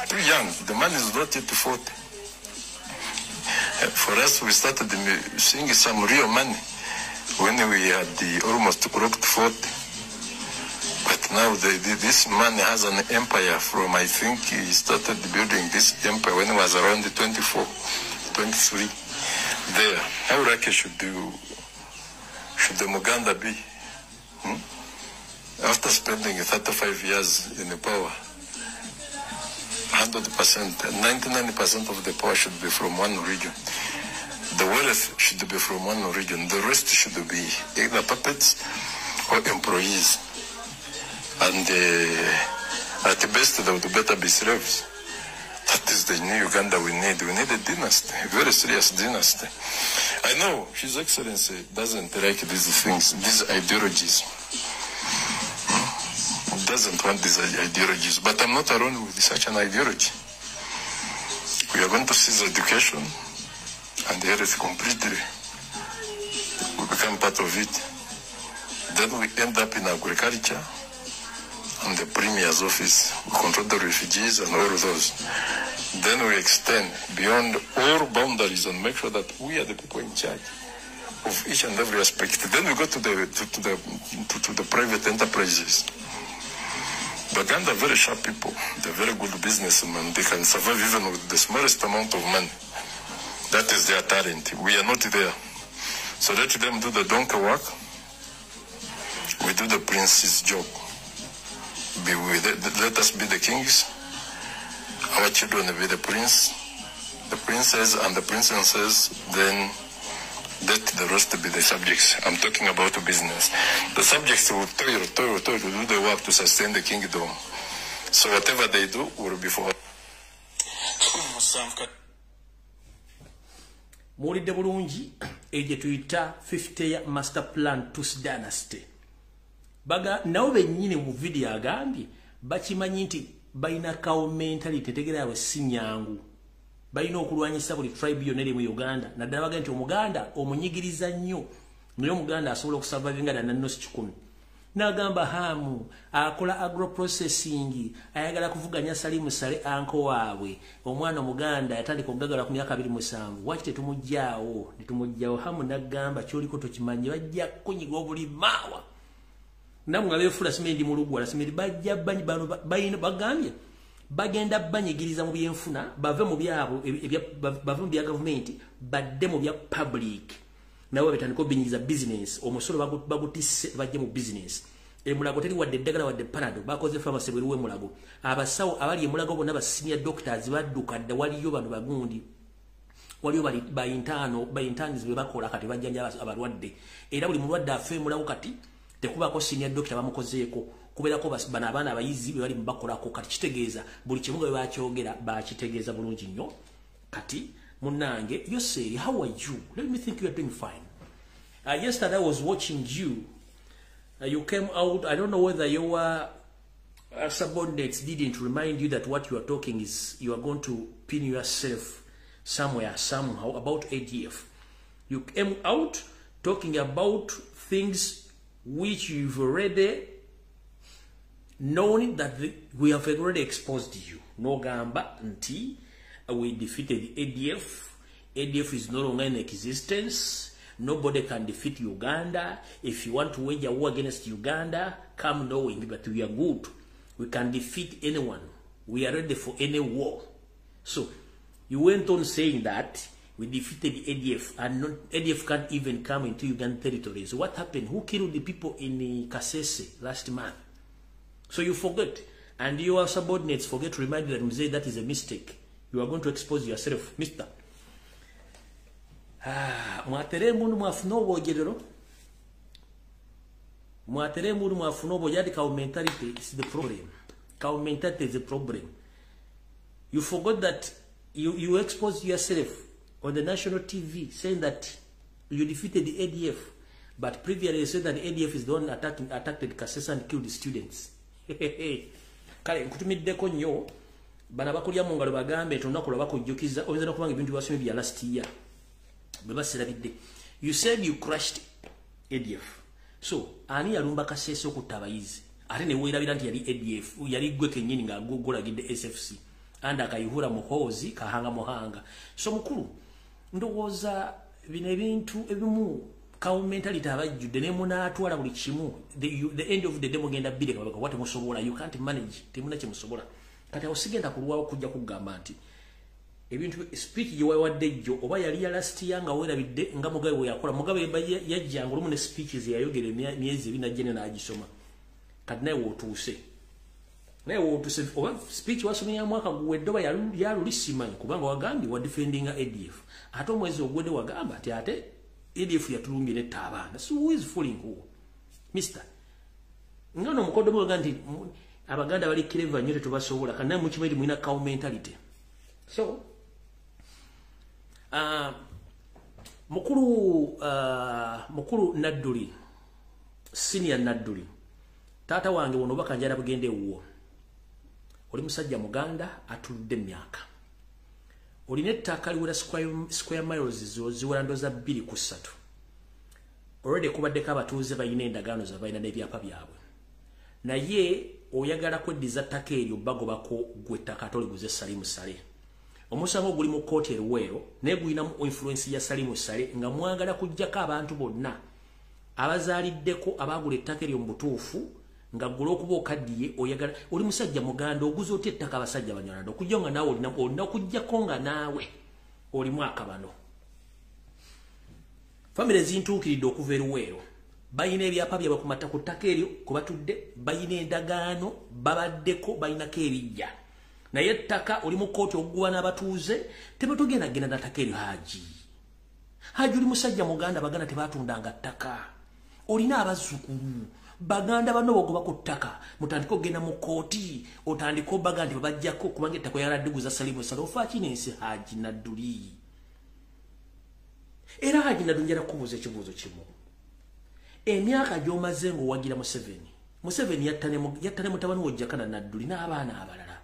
Too young. The man is not yet 40. For us, we started seeing some real money when we had the almost clocked 40. But now this man has an empire from, I think he started building this empire when he was around 24, 23. There, how lucky should the Muganda be? After spending 35 years in the power, 100%, 99% of the power should be from one region. The wealth should be from one region. The rest should be either puppets or employees. And at the best, they would better be slaves. That is the new Uganda we need. We need a dynasty, a very serious dynasty. I know His Excellency doesn't like these things, these ideologies. He doesn't want these ideologies, but I'm not alone with such an ideology. We are going to seize education and health completely. We become part of it. Then we end up in agriculture and the premier's office. We control the refugees and all of those. Then we extend beyond all boundaries and make sure that we are the people in charge of each and every aspect. Then we go to the private enterprises. Baganda are very sharp people. They're very good businessmen. They can survive even with the smallest amount of money. That is their talent. We are not there. So let them do the donkey work. We do the prince's job. Let us be the kings. Our children be the prince, the princes and the princesses. Then let the rest be the subjects. I'm talking about business. The subjects will toil, toil, toil to do the work to sustain the kingdom. So whatever they do will be for. Muwulidde bulungi egye tuyita 50 master plan Tutsi dynasty. Baga nabo bennyini mu video agambye bakimanyi nti balina cow mentality, tetegera yaabwe si nyangu. Balina okulwanyisa buli tribe yonna eri mu Uganda, naddala baga nti Omuganda omunyigiriza nnyo, naye Omuganda asobola okusurvivinga ddala nannosi 100. N'agamba Hamu akola agroprocessing, ayagala kuvuganya Salimu Sale anko waabwe. Omwana Omuganda yatandika okugagala ku myaka 27, waki tetumuggyaawo? Netumuggyaawo. Hamu n'agamba kyoliko tokimanyi, bajja kunyiga obulimaawa. Namwe abeefula simendi mu lugwala simendi bajja bano bagambye bagenda banyigiriza mu byenfuna, bave mu byabo bave mu bya gavumenti badde mu bya public. Nabo betandika obinyiriza business, omusolo bagutisse bajje mu business. Emulago teri wadde eddagala wadde Panado, bakoze pharmacy bweruwe Mulago. Abasawo abali emulago bonna ba senior doctors badduka dda, waliyo bano bagundi, waliyo bali ba interns be bakola kati bajjanja abalwadde. Era buli mulwadde afe Mulago kati tekubako senior doctor bamukozeeko, kubeerako bano abaana abayizi be bali mubakolako. Kati kitegeeza buli kimu nga bwe bakyogera bakitegeeza bulungi nnyo. Kati munnange Yoseri, how are you? Let me think you are doing fine. Yesterday I was watching you. You came out, I don't know whether your subordinates didn't remind you that what you are talking is you are going to pin yourself somewhere, somehow, about ADF. You came out talking about things which you've already known that we have already exposed you. No gamba nti we defeated ADF. ADF is no longer in existence. Nobody can defeat Uganda. If you want to wage a war against Uganda, come knowing that we are good. We can defeat anyone. We are ready for any war. So you went on saying that we defeated ADF, and not, ADF can't even come into Ugandan territories. What happened? Who killed the people in Kasese last month? So you forget, and your subordinates forget to remind you that Mzee, that is a mistake. You are going to expose yourself, mister. Mwatere mundu mwafuno obwogerero. Mwatere mundu mwafuno obwogerero. Cow mentality is the problem. Cow mentality is the problem. You forgot that you exposed yourself on the national TV saying that you defeated the ADF, but previously you said that the ADF is the one attacked Kasese and killed the students. Kale nkutumiddeko nnyo bana bakulya mu ngalo bagambe nti olunaku lwa bakujjukiza oyinza n'okubanga ebintu byewasomye bya last year bwe baserabidde. You said you crushed ADF. So ani yalumba Kasese okutta abayizi ate ne weerabira nti yali ADF, yali ggwe kennyini nga gulagidde SFC anda Kayihura Muhoozi Kahanga Muhanga. So mukulu ndowooza bino ebintu ebimu cow mentality abajjudde ne munaatwala buli kimu. The end of the day mugenda bbiri kabaka temusobola, you can't manage, temuna kye musobola. Kati awo sigenda kulwawo kujja kugamba nti ebintu speech gye wawadde jjo oba yali ya last year nga weerabidde nga Mugabe bwe yakola. Mugabe yajjanga olumu ne speeches yayogera emyezi ebiri najja n'agisoma. Kati naye wootuuse, naye wootuuse oba speech wasomye ya mwaka guwedde oba yaluli simanyi, kubanga wagambye wa defendinga ADF, ate omwezi oguwedde wagamba nti ate ADF yatulumbye netta abaana. So who is fooling who, mister? Nga no mukodo mugamba nti Abaganda bali clever nnyo tetubasobola, kandi naye mukimanyi mulina cow mentality. So mukulu Nadduli, senior Nadduli, taata wange wono obaka njala bugende ewuwo. Oli musajja Muganda atuludde emyaka, olina ettaka liwera square miles ziwera ndoza 2 ku 3. Already kubaddeko abatuuze balina endagaano ze balina n'ebyapa byabwe, naye oyagala kweddiza ttaka eryo bagobako gwe ettaka ate oliguze Salimu Saleh. Omusango guli mu kkooti e Luweero naye gulinamu influence ya Salimu Saleh nga mwagala kuggyako abantu bonna abazaaliddeko abaagula ettaka eryo mu butuufu nga ggula okuba okaddiye. Oyagala oli musajja Muganda oguze otya ettaka abasajja Banyarwanda okujja nga naawe olina okuggyako nga naawe olimu akabano. Famire zintuukiridde okuva e Luweero balina ebyapa byabwe ku mata ku ttaka eryo kwe batudde, balina endagaano babaddeko, balinako ebijja, naye ettaka oli mu kkooti okuguba n'abatuuze tebatugenda genda na ttaka eryo. Haji oli musajja Muganda, Baganda tebatundanga ttaka, olina abazzukulu Baganda banno bogoba ku ttaka, mutandike okugenda mu kkooti otandike obaga nti babajjako kubanga ettaka oyagala ddiguza Salimu Saleh. Ofa ki n'ensi Haji Nadduli? Era Haji Nadduli njala kukubuuza ekibuuzo kimu. Emyaka gy'omaze ng'owagira Museveni, Museveni yatta ne mutabani we Jakana Nadduli n'abaana abalala,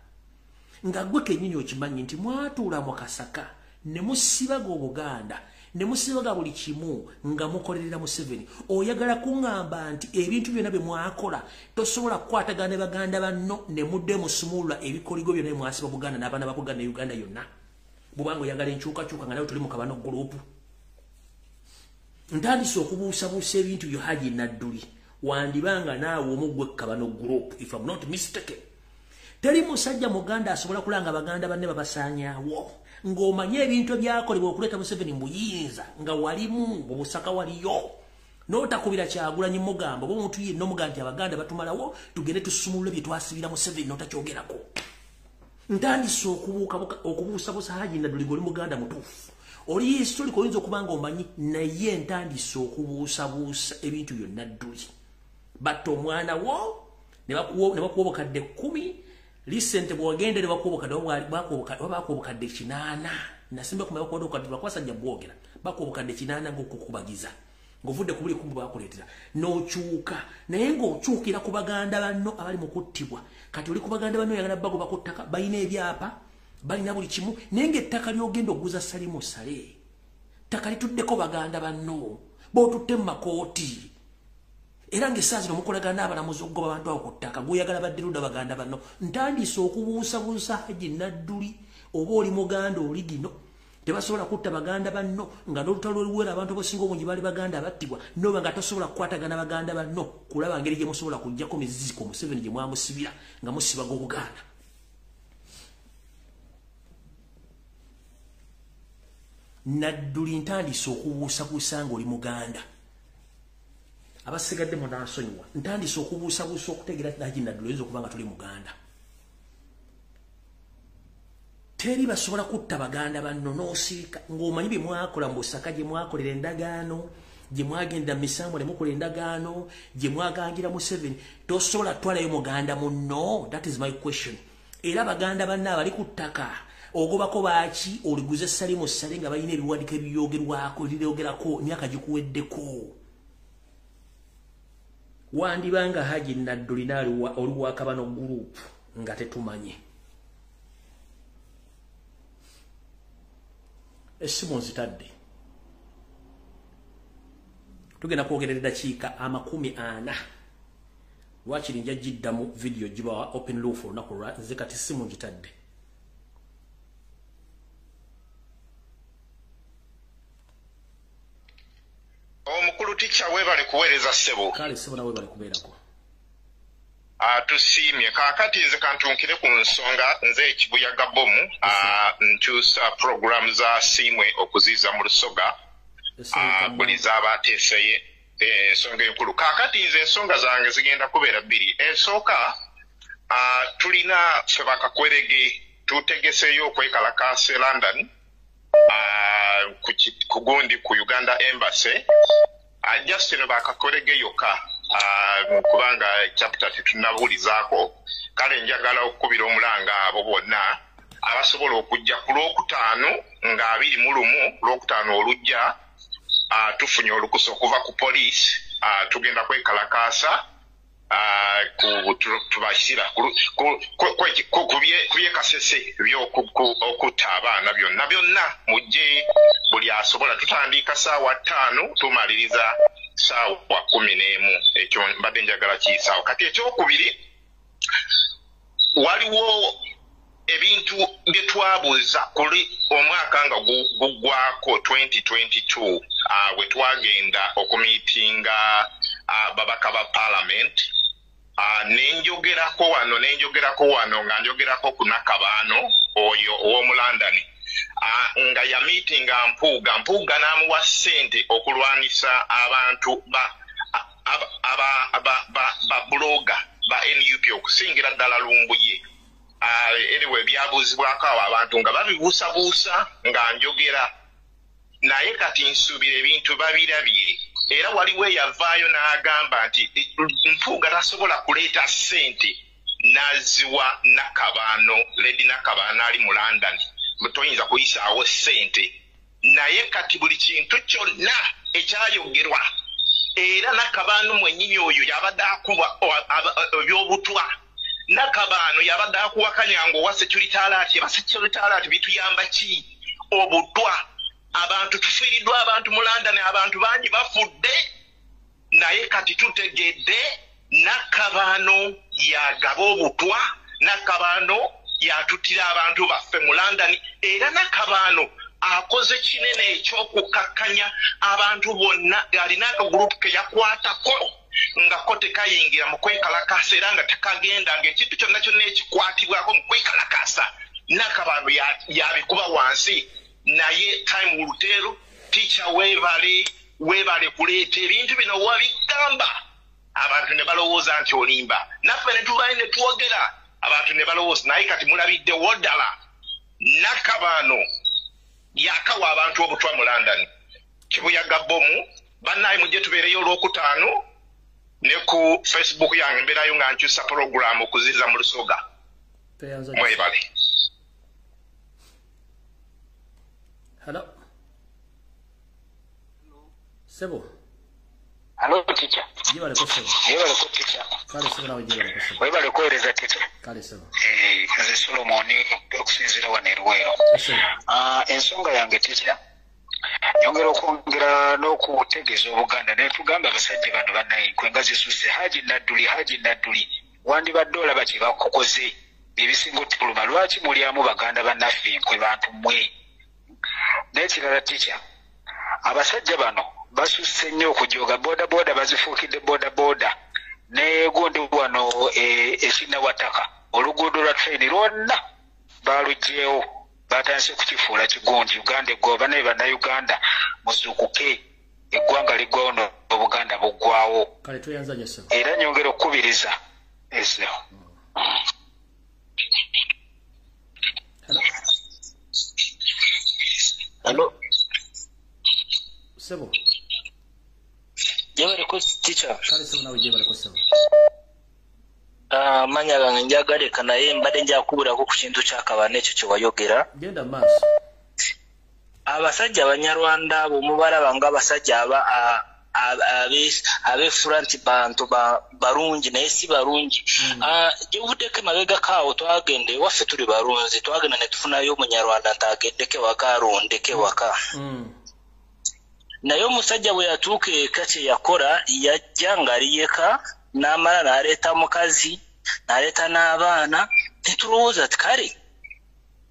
nga ggwe kennyini okimanyi nti mwatuula mu Kasaka ne musibaga Obuganda ne musibaga buli kimu nga mukolerera Museveni. Oyagala kuŋŋamba nti ebintu byonna bye mwakola tosobola kukwatagana ne baganda banno ne mudde musumulula ebikoligo byonna bye mwasiba Buganda n'abaana ba Buganda ne Uganda yonna, bw'obanga oyagala enkyukakyuka nga nawe toli mu kabano group? Ntandise okubuusabuusa ebintu byo Haji Nadduli, wandibanga naawe omu gwe kabano group if I'm not mistaken. Teri musajja Muganda asobola kulanga Baganda banne babasaanyaawo ng'omanye ebintu ebyakolebwa okuleeta Museveni mu buyinza nga walimu mu Busaka waliyo, n'otakubira Kyagulanyi mugamba oba omuntu yenna omugamba nti Abaganda batumalawo tugende tusumulule bye twasibira Museveni n'otakyogerako. Ntandise okubuusabuusa Haji Nadduli ng'oli Muganda mutuufu, oli historic oyinza okuba nga omanyi, naye ntandise okubuusabuusa ebintu byonna Nadduli. Batta omwana wo ne bakuwa obukadde 10 recent bw'ogenda ne bakuwa obukadde 8 nasimba kumanya bakuwa obukadde bakwasajja bwogera bakuwa obukadde 8 ng'okukubagiza ng'ovudde ku buli kumbu bakuleetera n'okyuka, naye ng'okyukira ku baganda banno abali mu kuttibwa. Kati oli ku baganda banno oyagala bagoba ku ttaka, balina ebyapa balina buli kimu, naye ng'ettaka ly'ogenda oguza Salimu Saleh ttaka lituddeko baganda banno b'otutte mu makooti, era ng'essaawa zino mukolagana n'abalamuzi okugoba abantu abo ku ttaka gw'oyagala badde ludda baganda banno. Ntandise okubuusabuusa Haji Nadduli oba oli Muganda oli gino Tebasobola kutta baganda banno nga n'olutalo oluwera abantu abasinga obungi baali baganda abattibwa, noba nga tosobola kukwatagana baganda banno kulaba ngeri gye musobola kuggyako miziziko Museveni gye mwamusibira nga musibaga Obuganda. Nadduli ntandise okubuusabuusa ng'oli muganda. Abasigadde munansonyiwa, ntandise okubuusabuusa okutegeera nti Haji Nadduli oyinza okuba nga tuli muganda. Teri basobola kutta baganda banno n'osiika ng'omanyi bye mwakola mu Busaka, gye mwakolera endagaano, gye mwagenda misambo ne mukola endagaano, gye mwagangira Museveni. Tosobola twalayo muganda munno? That is my question. Era baganda banno abali ku ttaka ogobako baaki oliguze Salimu Ssale nga balina ebiwandiiko ebyogerwako ebyogerako emyaka gikuweddeko. Wandibanga Haji Nadduli oli wa Kabano group nga tetumanye. Essimu nzitadde. Tugenda kwogera eddakiika 40. Lwakiri nja giddamu vidiyo gibawa open roof olunaku lwa nze kati essimu ngitadde. Omukulu Ticha weebale kuweereza ssebo. Kale ssebo nawe weebale kubeerako. Tusiimye. Kaakati nze kantunkire ku nsonga nze ekibuyaga bomu nkyusa program za Siimwe okuziiza mu Lusoga buli z'aba ateeseye ensonga enkulu. Kaakati nze ensonga zange zigenda kubeera bbiri. Esooka tulina ffe bakakwerege tutegeseeyo okwekalakaasa e London ku gundi ku Uganda Embassy. Just eno bakakwerege yokka kubanga chapter tetunnabuulizaako. Kale njagala okukubira omulanga abo bonna abasobola okujja ku Lwokutaano nga 21 Lwokutaano olujja. Tufunye olukusa okuva ku poliisi, tugenda kwekalakaasa tubasira ku byekasese by'okutta abaana byonna byonna. Mujje buli asobola. Tutandika ssaawa 5 tumaliriza ssaawa 11. Ekyo mbadde njagala kiyisaawo. Kati ekyokubiri, waliwo ebintu bye twabuuza kuli omwaka nga guggwako 2022 bwe twagenda okumiitinga ababaka ba parliament. Nenjogerako wano nga njogerako ku Nakabaano oyo ow'omu London nga yamiitinga Mpuuga n'amuwa ssente okulwanisa abantu ba buloga ba NUP okusingira ddala Lumbuye. Anyway, byabuuzibwako awo abantu nga babibuusabuusa nga njogera, naye kati nsuubira ebintu babirabye. Era waliwo eyavaayo n'agamba nti Mpuuga tasobola kuleeta ssente n'aziwa Nakabaano, Lady Nakabaano ali mu London, toyinza kuyisaawo ssente. Naye kati buli kintu kyonna ekyayogerwa, era Nakabaano mwennyini oyo yabadde akuba ebyobutwa. Nakabaano yabadde akuwakanya ng'owa security alert, eba security alert bituyamba ki? Obutwa. Abantu tufiiriddwa abantu mu London, abantu bangi bafudde, naye kati tutegedde Nakabaano yagaba obutwa, Nakabaano yatuttira abantu baffe mu London, era Nakabaano akoze kinene eky'okukakkanya abantu bonna. Alina akagurupu ke yakwatako nga ko tekayingira mu kwekalakaasa, era nga tekagenda ng'ekintu kyonna kyonna ekikwatibwako mu kwekalakaasa Nakabaano yabikuba wansi. Naye time will tell. Teacher weebale kuleeta ebintu bino wabigamba abantu ne balowooza nti olimba, naffe ne tuvayo ne twogera abantu ne balowooza, naye kati mulabiddewo ddala Nakabaano yakawa abantu obutwa mu London. Kibuyaga bomu bannaye mujje tubeereyo Olwokutaano ne ku Facebook yange mbeerayo nga nkyusa program okuziiza mu Lusoga. Mwebale. Hello. Sebo. Hello teacher. Jebaleko sebo. Jebaleko teacher. Kale sebo nawe jebaleko sebo. Webale kuweereza teacher. Kale sebo. Nze Solomon okusinziira wano e Luweero. Ensonga yange teacher, nyongera okwongera n'okutegeeza Obuganda ne tugamba abasajja bano bannaye enkwe nga zisusse. Haji Nadduli wandibadde olaba kye bakukoze ebisinga otuluma. Lwaki mulyamu baganda bannaffe enkwe bantu mmwe? N'ekirala tica, abasajja bano basusse nnyo okujooga. Bodaboda bazifuukidde bodaboda, negundi wano ekinnawataka oluguudo lwa train lwonna balugyewo, batandise kukifuula kigundi. Uganda eggwawo. Naye Bannayuganda muzuukuke, eggwanga liggwawo n'Obuganda buggwawo. Kale, tweyanza nnyo, ssebo. Era nyongera okukubiriza eso. Hello. Hello. Ssebo. Jebaleko, teacher. Kale ssebo, nawe gyebaleko, ssebo. Amanya gange njagaleka, naye mbadde njakubulako ku kintu kyakabana ekyo kye wayogera. Genda maaso. Abasajja Abanyarwanda abo mubalaba ng'abasajja abeefula nti bantu balungi, naye si balungi. Gyebuvuddeko emabegako awo twagenda ewaffe, tuli balunzi, twagenda ne tufunayo Omunyarwanda nti agendeko ewaka, alondeko ewaka. Naye omusajja bwe yatuuka eka, kye yakola, yajja ng'ali yeka, n'amala n'aleeta mukazi, n'aleeta n'abaana. Netulowooza ti kale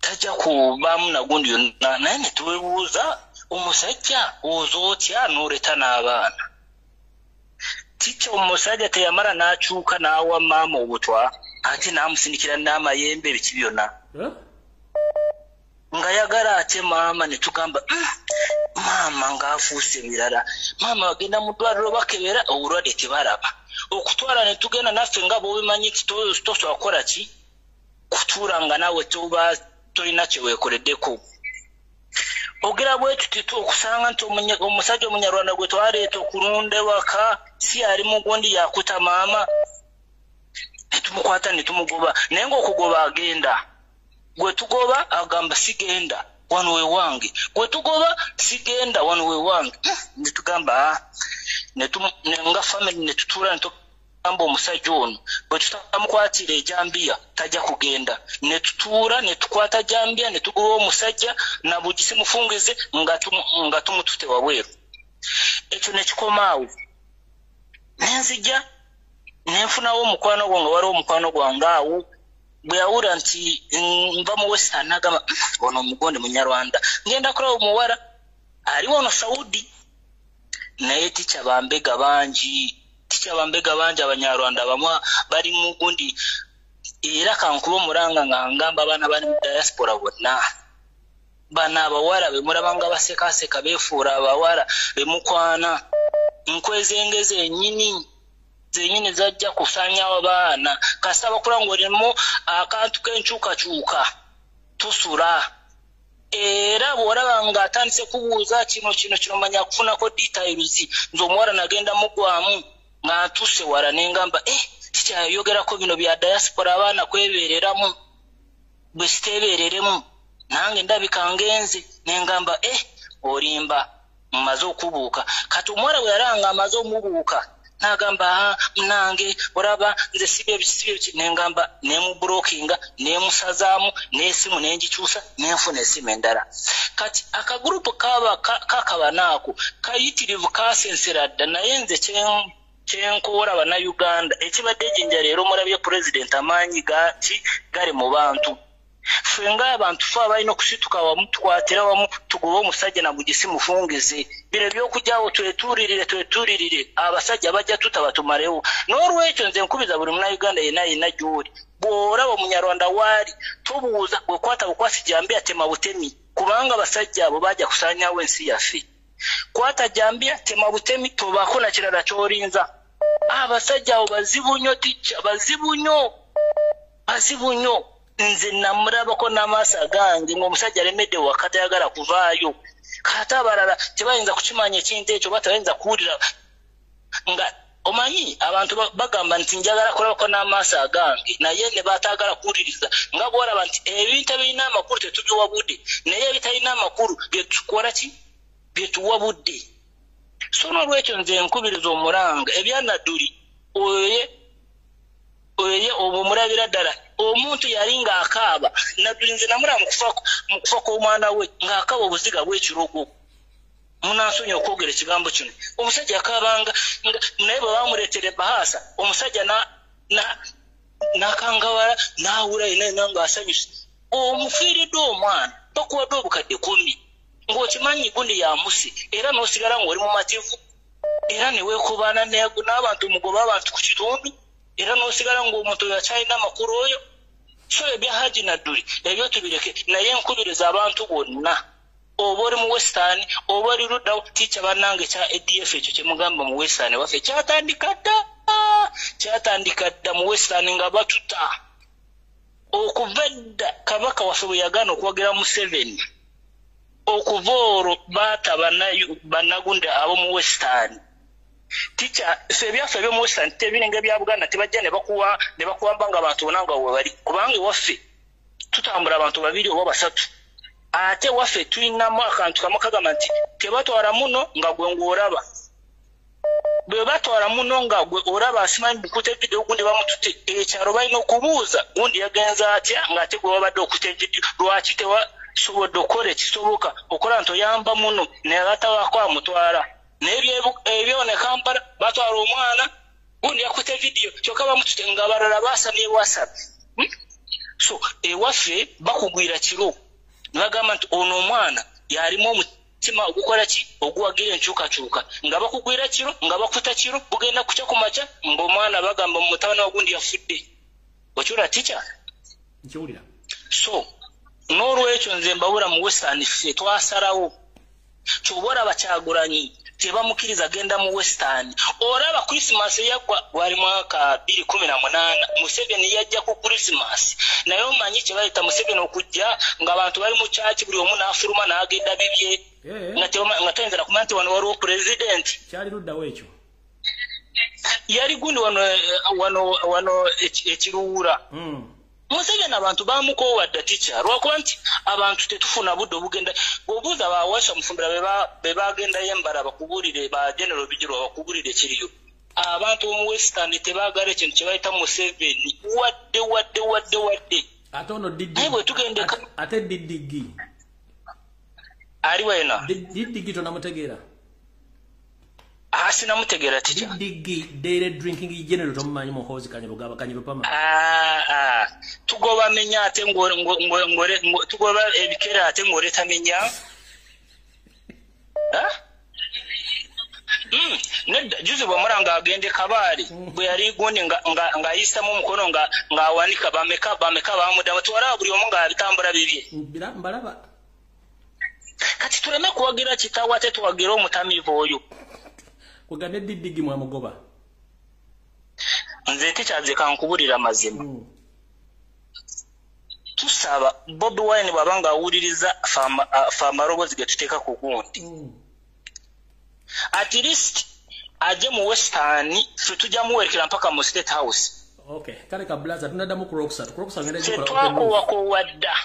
tajja kubaamu nagundi yonna, naye ne twebuuza, omusajja oza otya n'oleeta n'abaana? Tikyo omusajja teyamala n'akyuka n'awa maama obutwa, ate n'amusindikira n'amayembe, ebiki byonna. Eh? Nga yagala ate maama, ne tugamba, maama ng'afuuse ebirala." Maama bagenda mu ddwaliro, bakebera obulwadde tebalaba. Okutwala ne tugenda naffe, nga bw'obimanyi nti tosobola kukola ki, kutuula nga naawe toba tolina kye weekoleddeko. Ogera bwe tuti okusanga nti omusajja Omunyarwanda gwe twaleeta okulunda ewaka si ali mugundi, yakuta maama, netumukwata netumugoba. Naye ng'okugoba agenda, gwe tugoba agamba, "Sigenda, wano wewange." Gwe tugoba, "Sigenda, wano wewange." Netugamba, "Ah." Nga family netutuula netugamba, omusajja ono bwe tutamukwatira ejambiya tajja kugenda. Netutuula netukwata jambiya, netugoba omusajja nabugisi mufungize nga tumutute wabweru. Ekyo nekikomaawo. Nenzija nenfunawo omukwano gwange, waliwo omukwano gwange awo, bwe yawulira nti nva mu Western, nagamba, "Ono omugonde Munyarwanda, ngenda kulaba omuwala ali wano Saudi." Naye ticca bambega bangi, ticca bambega bangi Abanyarwanda bamwe bali mu gundi. Era kankuba omulanga nga ngamba abaana bali mu diaspora bonna, bano abawala bemulaba nga basekaseka, beefuula abawala bemukwana, nkwezenge zenyini zenyini zajja kusanyawo abaana. Kasita bakula ng'olimu akantu k'enkyukakyuka, tusula. Era bw'olaba ng'atandise kubuuza kino kino kino, manya kufunako details. Nze omuwala nagenda mugwamu nga ntuuse wala, ne ngamba, "Eh, tikyayogerako bino bya diaspora, abaana kwebeereramu." Bwe siteebeereremu nange ndabika ngenze, ne ngamba, "Eh, olimba, mmaze okubuuka." Kati omuwala bwe yalanga amaze omubuuka, n'agamba, "Ah, nange olaba nze sibye biki, sibye biki." Nengamba nemublockinga, nemusazaamu n'esimu, nengikyusa, nenfuna esimu endala. Kati akagurupu kaba kakabanaako kayitirivu, kasensera dda. Naye nze kyenkoola Bannayuganda ekibadde ejjinja, leero mulabye pulezidenti, amaanyi gaki gali mu bantu. Ffe ng'abantu, fe abalina okusituka wamu, tukwatira wamu, tugobe omusajja nabugisi mufungize. Bino ebyokujjawo, twetuulirire, twetuulirire, abasajja bajja tuta batumalewo. N'olwekyo nze nkubiza buli Munnayuganda yenna yenna gy'oli, bw'olaba Omunyarwanda waali, tobuuza, bwekwata bukwasi jambiya, tema butemi, kubanga abasajja abo bajja kusaanyawo ensi yaffe. Kwata jambiya, tema butemi, tobaako na kirala ky'olinza. Abasajja abo bazibu nnyo, ticca, bazibu nnyo, bazibu nnyo. Nze namulabako n'amaaso agange ng'omusajja alemedde waka, tayagala kuvaayo. Kate abalala tebayinza kukimanya ekintu ekyo, oba tebayinza kuwulira nga omanyi abantu bagamba nti njagala kulabako n'amaaso agange, naye ne bataagala kuwuliriza. Nga bwolaba nti ebintu ebirina amakulu tetubiwa budde, naye ebitalina amakulu byetukola ki, byetuwa budde. So n'olwekyo nze nkubiriza omulanga ebyanadduli oye oye obwo mulabira ddala omuntu yali ng'akaaba. Nadduli nze namulaba mu kufa kw'omwana we ng'akaaba obuziga bw'ekirogo. Munansonyi okwogera ekigambo kino, omusajja akaabanga, naye bwe bamuleetera ebahaasa, omusajja n'akangawala, n'awula yenna yenna ng'asanyuse. Omufiiriddwa omwana, bakuwadde obukadde 10. Ng'okimanyi gundi ya musi era n'osigala ng'oli mumativu era ne weekubaana n'abantu mugoba abantu ku kitundu era n'osigala ng'omuntu oyo akyalina amakulu oyo. So ebya Haji Nadduli ebyo tubireke, naye nkubiriza abantu bonna oba oli mu Western oba oli luddawo, ticca bannange kya ADF ekyo kye mugamba mu Western waffe kyatandika dda, kyatandika dda mu Western nga batuta okuva edda. Kabaka waffe bwe yagaana okuwagira Museveni, okuva olwo baata bannagundi ab'omu Western. Ticca ffe ebyaffe eby'omu Western tebiringa ebya Buganda, tebajja ne bakuwamba nga abantu bonna nga we bali, kubanga ewaffe tutambula abantu babiri oba basatu. Ate waffe tulinamu akantu kamu kagamba nti tebatwala muno nga gwe ng'olaba, bwe batwala muno nga gwe olaba asimanyi bukute vidiyo gundi bamututte ekyalo balina okubuuza gundi yagenze atya ng'ate gwe wabadde okute vidiyo, lwaki tewasobodde okukola ekisoboka okola nti oyamba muno naye batawaako amutwala. Naye ebyone Kampala batwala omwana gundi yakute vidiyo kyokka bamututte nga abalala baasamye bwasamye. So ewaffe bakugwira kiro ne bagamba nti ono omwana yalimu omutima ogukola ki oguwagira enkyukakyuka, nga bakugwira kiro nga bakuta kiro bugenda kukya ku makya ng'omwana bagamba mutabani wa gundi yafudde. Okiwulira ticca? Nkiwulira. So n'olwekyo nze mbawula mu Western ffe twasalawo. Ky'oba olaba Kyagulanyi tebamukkiriza genda mu Western. Olaba Christmas eyaggwa gwali mwaka 2018, Museveni yajja ku Christmas, naye omanyi kye bayita Museveni okujja ng'abantu bali mu kyaki buli omu n'afuluma n'agenda bibye nga toyinza kumanya nti wano waliwo president. Kyali luddawo ekyo? Yali gundi wano ekiruwura. Museveni abantu bamukoowa dda ticca, lwakuba nti abantu tetufuna budde obugenda. Bw'obuuza bawasa Mufumbira be bagendayo embala bakubuulire, ba General Bigirwa bakubuulire ekiriyo. Abantu mu Western tebaagala ekintu kye bayita Museveni wadde wadde wadde wadde. Ate ono naye bwe tugenda ate DDG ali wena DDG tonamutegeera? Sinamutegeera ticca. DDG daily drinking general tomumanyi Muhoozi Kanyarugaba Kanyarupama. Tugoba menya ate tugoba ebikere ate ng'oleeta menya. Nedda juzi bw'omulanga agende Kabaale bwe yali gundi ng'ayisamu omukono ng'awanika bameka bameka bamuddamu twalaba buli omu ng'abitambula bibye. Mbalaba. Kati tuleme kuwagira kitaawe ate tuwagire omutamiivu oyo. Kugane DDG mwamugoba. Nze ticca nze kankubulira mazima. Tusaba Bobi Wine bw'aba ng'awuliriza fe amaloboozi ge tuteeka ku gundi. At least ajje mu Western ffe tujja muwerekera mpaka mu State House. Okay, kale ka blaza tunaddamu ku Lwokusatu. Ku Lwokusatu ngenda gikola. Tetwakowakoowa dda.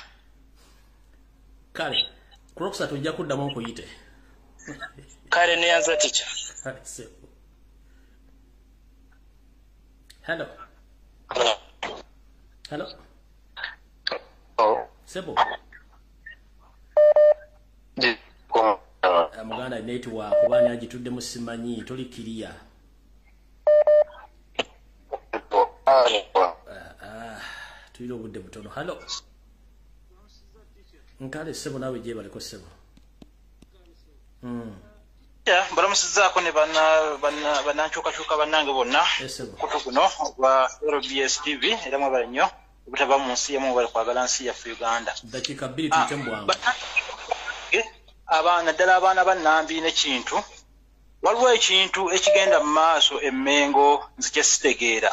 Kale, ku Lwokusatu nja kuddamu nkuyite. Kale neyanza ticca. Hello. Hello. Sebo. Muganda network kubani agitudde musimanyi toli kiriya. Tulina obudde butono. Hello. Nkale sebo nawe gye baliko sebo. Balamusizaako ne bannankyukakyuka bannange bonna kutu guno ogwa LBS TV era mwebale nnyo obutava mu nsi yamu mwebale kwagala nsi yaffe Uganda. Dakiika 2 tuyite mu bwangu. Abaana ddala abaana bannambi n'ekintu, waliwo ekintu ekigenda mu maaso e Mmengo nze kye sitegeera.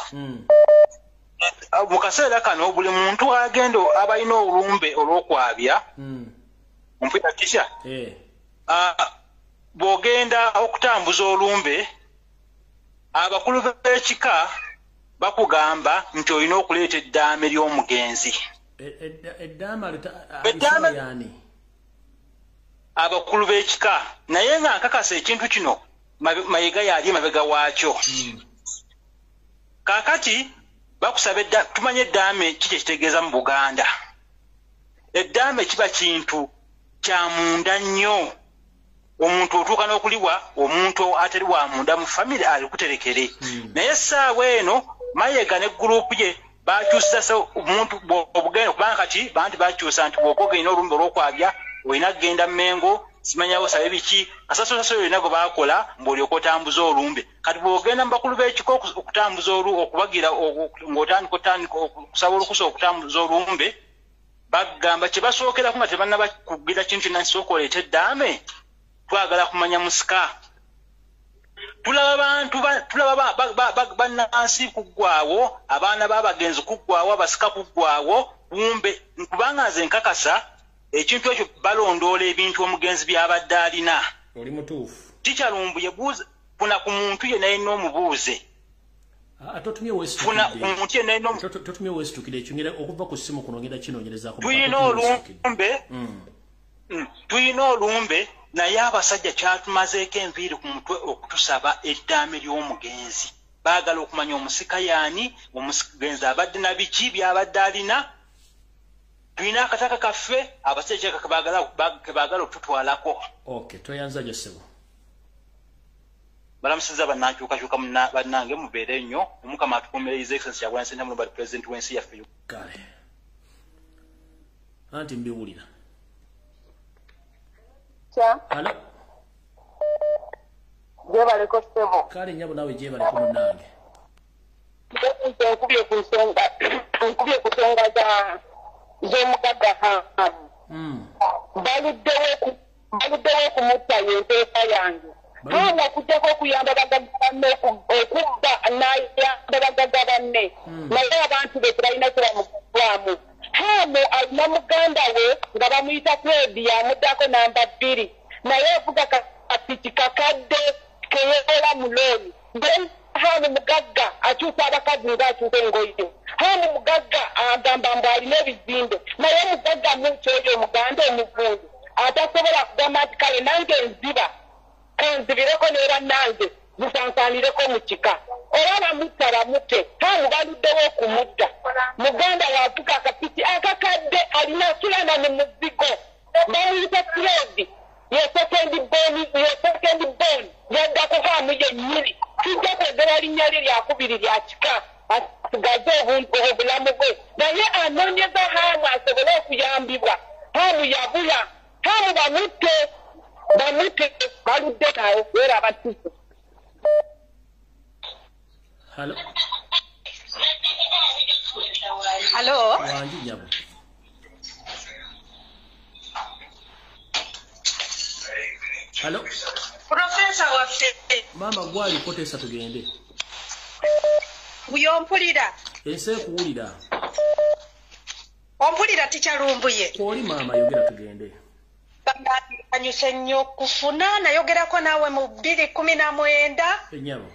Mu kaseera kano buli muntu agenda abalina olumbe olw'okwabya, ompita ticca? Bw'ogenda okutambuza olumbe, abakulu b'ekika bakugamba nti olina okuleeta eddaame ly'omugenzi. Eddaame yani? Abakulu b'ekika, naye nga nkakasa ekintu kino Mayiga yali emabega waakyo. Kaakati bakusaba tumanye eddaame ki kye kitegeeza mu Buganda. Eddaame kiba kintu kya munda nnyo. Omuntu otuuka n'okuliwa omuntu atali wa munda mu famire alikuterekere. Naye essaawa eno Mayiga ne gurupu ye bakyusa omuntu obugenda kubanga kati bantu bakyusa nti bw'oba olina olumbe olw'okwabya olina kugenda Mmengo Simanya osabe biki kasasiro yonna gwe baakola ng'olyoka otambuza olumbe. Kati bw'ogenda mu bakulu b'ekika okutambuza okubagira ng'otandika okusaba olukusa okutambuza olumbe, bagamba kye basookerako nga tebannaba kugira kintu kyonna, nsooka oleete eddaame, twagala kumanya musika. Tulaba bantu tulaba bannansi kuggwawo, abaana b'abagenzi kuggwawo, abasika kuggwawo, kumbe kubanga nze nkakasa ekintu ekyo balondoola ebintu omugenzi by'abadde alina. Oli mutuufu. Teacher Lumbuye, buuza funa ku muntu yenna yenna omubuuze. Totumye Funa ku muntu yenna yenna. Totumye weesitukire ekyo, ngenda okuva ku ssimu kuno ngenda kinoonyerezaako. Tulina olumbe, tulina olumbe, naye abasajja kyatumazeeko enviiri ku mutwe okutusaba eddaame ly'omugenzi. Baagala okumanya omusika yaani, omugenzi abadde na biki by'abadde alina. Tulina akataka kaffe, abasajja kebaagala okututwalako. Okay, toyanza gyosebo. Balamusiza bannankyukakyuka bannange, mubeere nnyo. Omukama atukuumire His Excellency Kyagulanyi Ssentamu Robert, President w'ensi yaffe. Kale, anti mbiwulira. Halo. Gyebaleko ssebo. Kale nnyabo, naawe gyebaleko munnange. Nze nkubye ku nsonga z'omugagga Hamu. Baluddewo okumutta, yenteesa yange. Hamu okugjako okuyamba bagagga banne, okubba n'ayamba bagagga banne, naye abantu be tebalina kyebamugwamu. Hamu alina muganda we nga bamuyita Fred, yamuddako namba 2, naye avuga kapiki kakadde keyekola mu loan. Hamu mugagga akyusa abakazi ng'akyusa engoye. Hamu mugagga agamba mbu alina ebizimbe, naye mugagga muki oyo omuganda omuvundu atasobola kugamba nti kale nange nziba, kanzibireko ne bannange zisansaanireko mu kika? Oba bamutta bamutte. Hamu baluddewo okumutta. Muganda waavuga akapiki akakadde, alina sulana mu muzigo, bamuyita Fred, ye second born, ye second born, yaddako Hamu yennyini. Tujja kwogera linnya lye lyakubiri lya kika, asigaze obulamu bwe, naye anoonyeza Hamu asobole okuyambibwa. Hamu yabula. Hamu bamutte, bamutte, baludde nawo era abatuze. Halo. Halo. Wangi nnyabo. Halo. Profesa waffe. Maama gwaliko, teesa tugende. Buyompulira? Ensi ekuwulira. Ompulira, Teacher Lumbuye? Oli maama, yogera tugende. Anyuse nnyo okufuna, nayogerako naawe mu 2019. Ennyabo.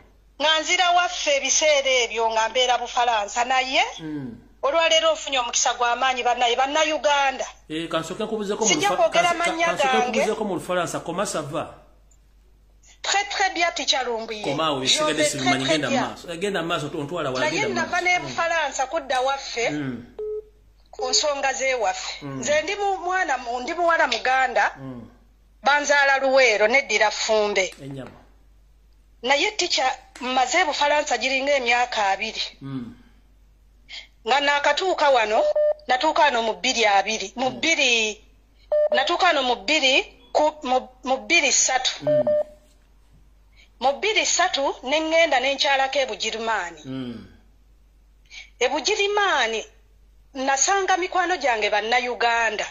Nga nzira waffe ebiseera ebyo nga mbeera Bufalansa, naye olwaleero ofunye omukisa gw'amaanyi. Bannaye Bannayuganda, Eh, kansooke nkubuzeeko mu sijja kwogera mannya kansooke gange. nkubuzeeko mu Lufalansa, comment ça va? Très très bien, Teacher Lumbuye. Komaawo, bisigadde sibimanyi, genda mu maaso. Genda mu maaso, ontwala wala. Naye Genda mu nava maaso. ne Bufalansa kudda waffe ku nsonga z'ewaffe. Nze ndi mwana ndi muwala Muganda, banzaala Luweero, neddira Ffumbe. Ennyabo. Naye teacher, mmaze Bufalansa giringa emyaka 20 nga naakatuuka wano. Natuuka wano mu 2020, mu bbiri natuuka wano, mu bbiri mu 2003. Mu 2003 ne ŋŋenda ne nkyalako e Bugirimaani. E Bugirimaani nasanga mikwano gyange Bannayuganda,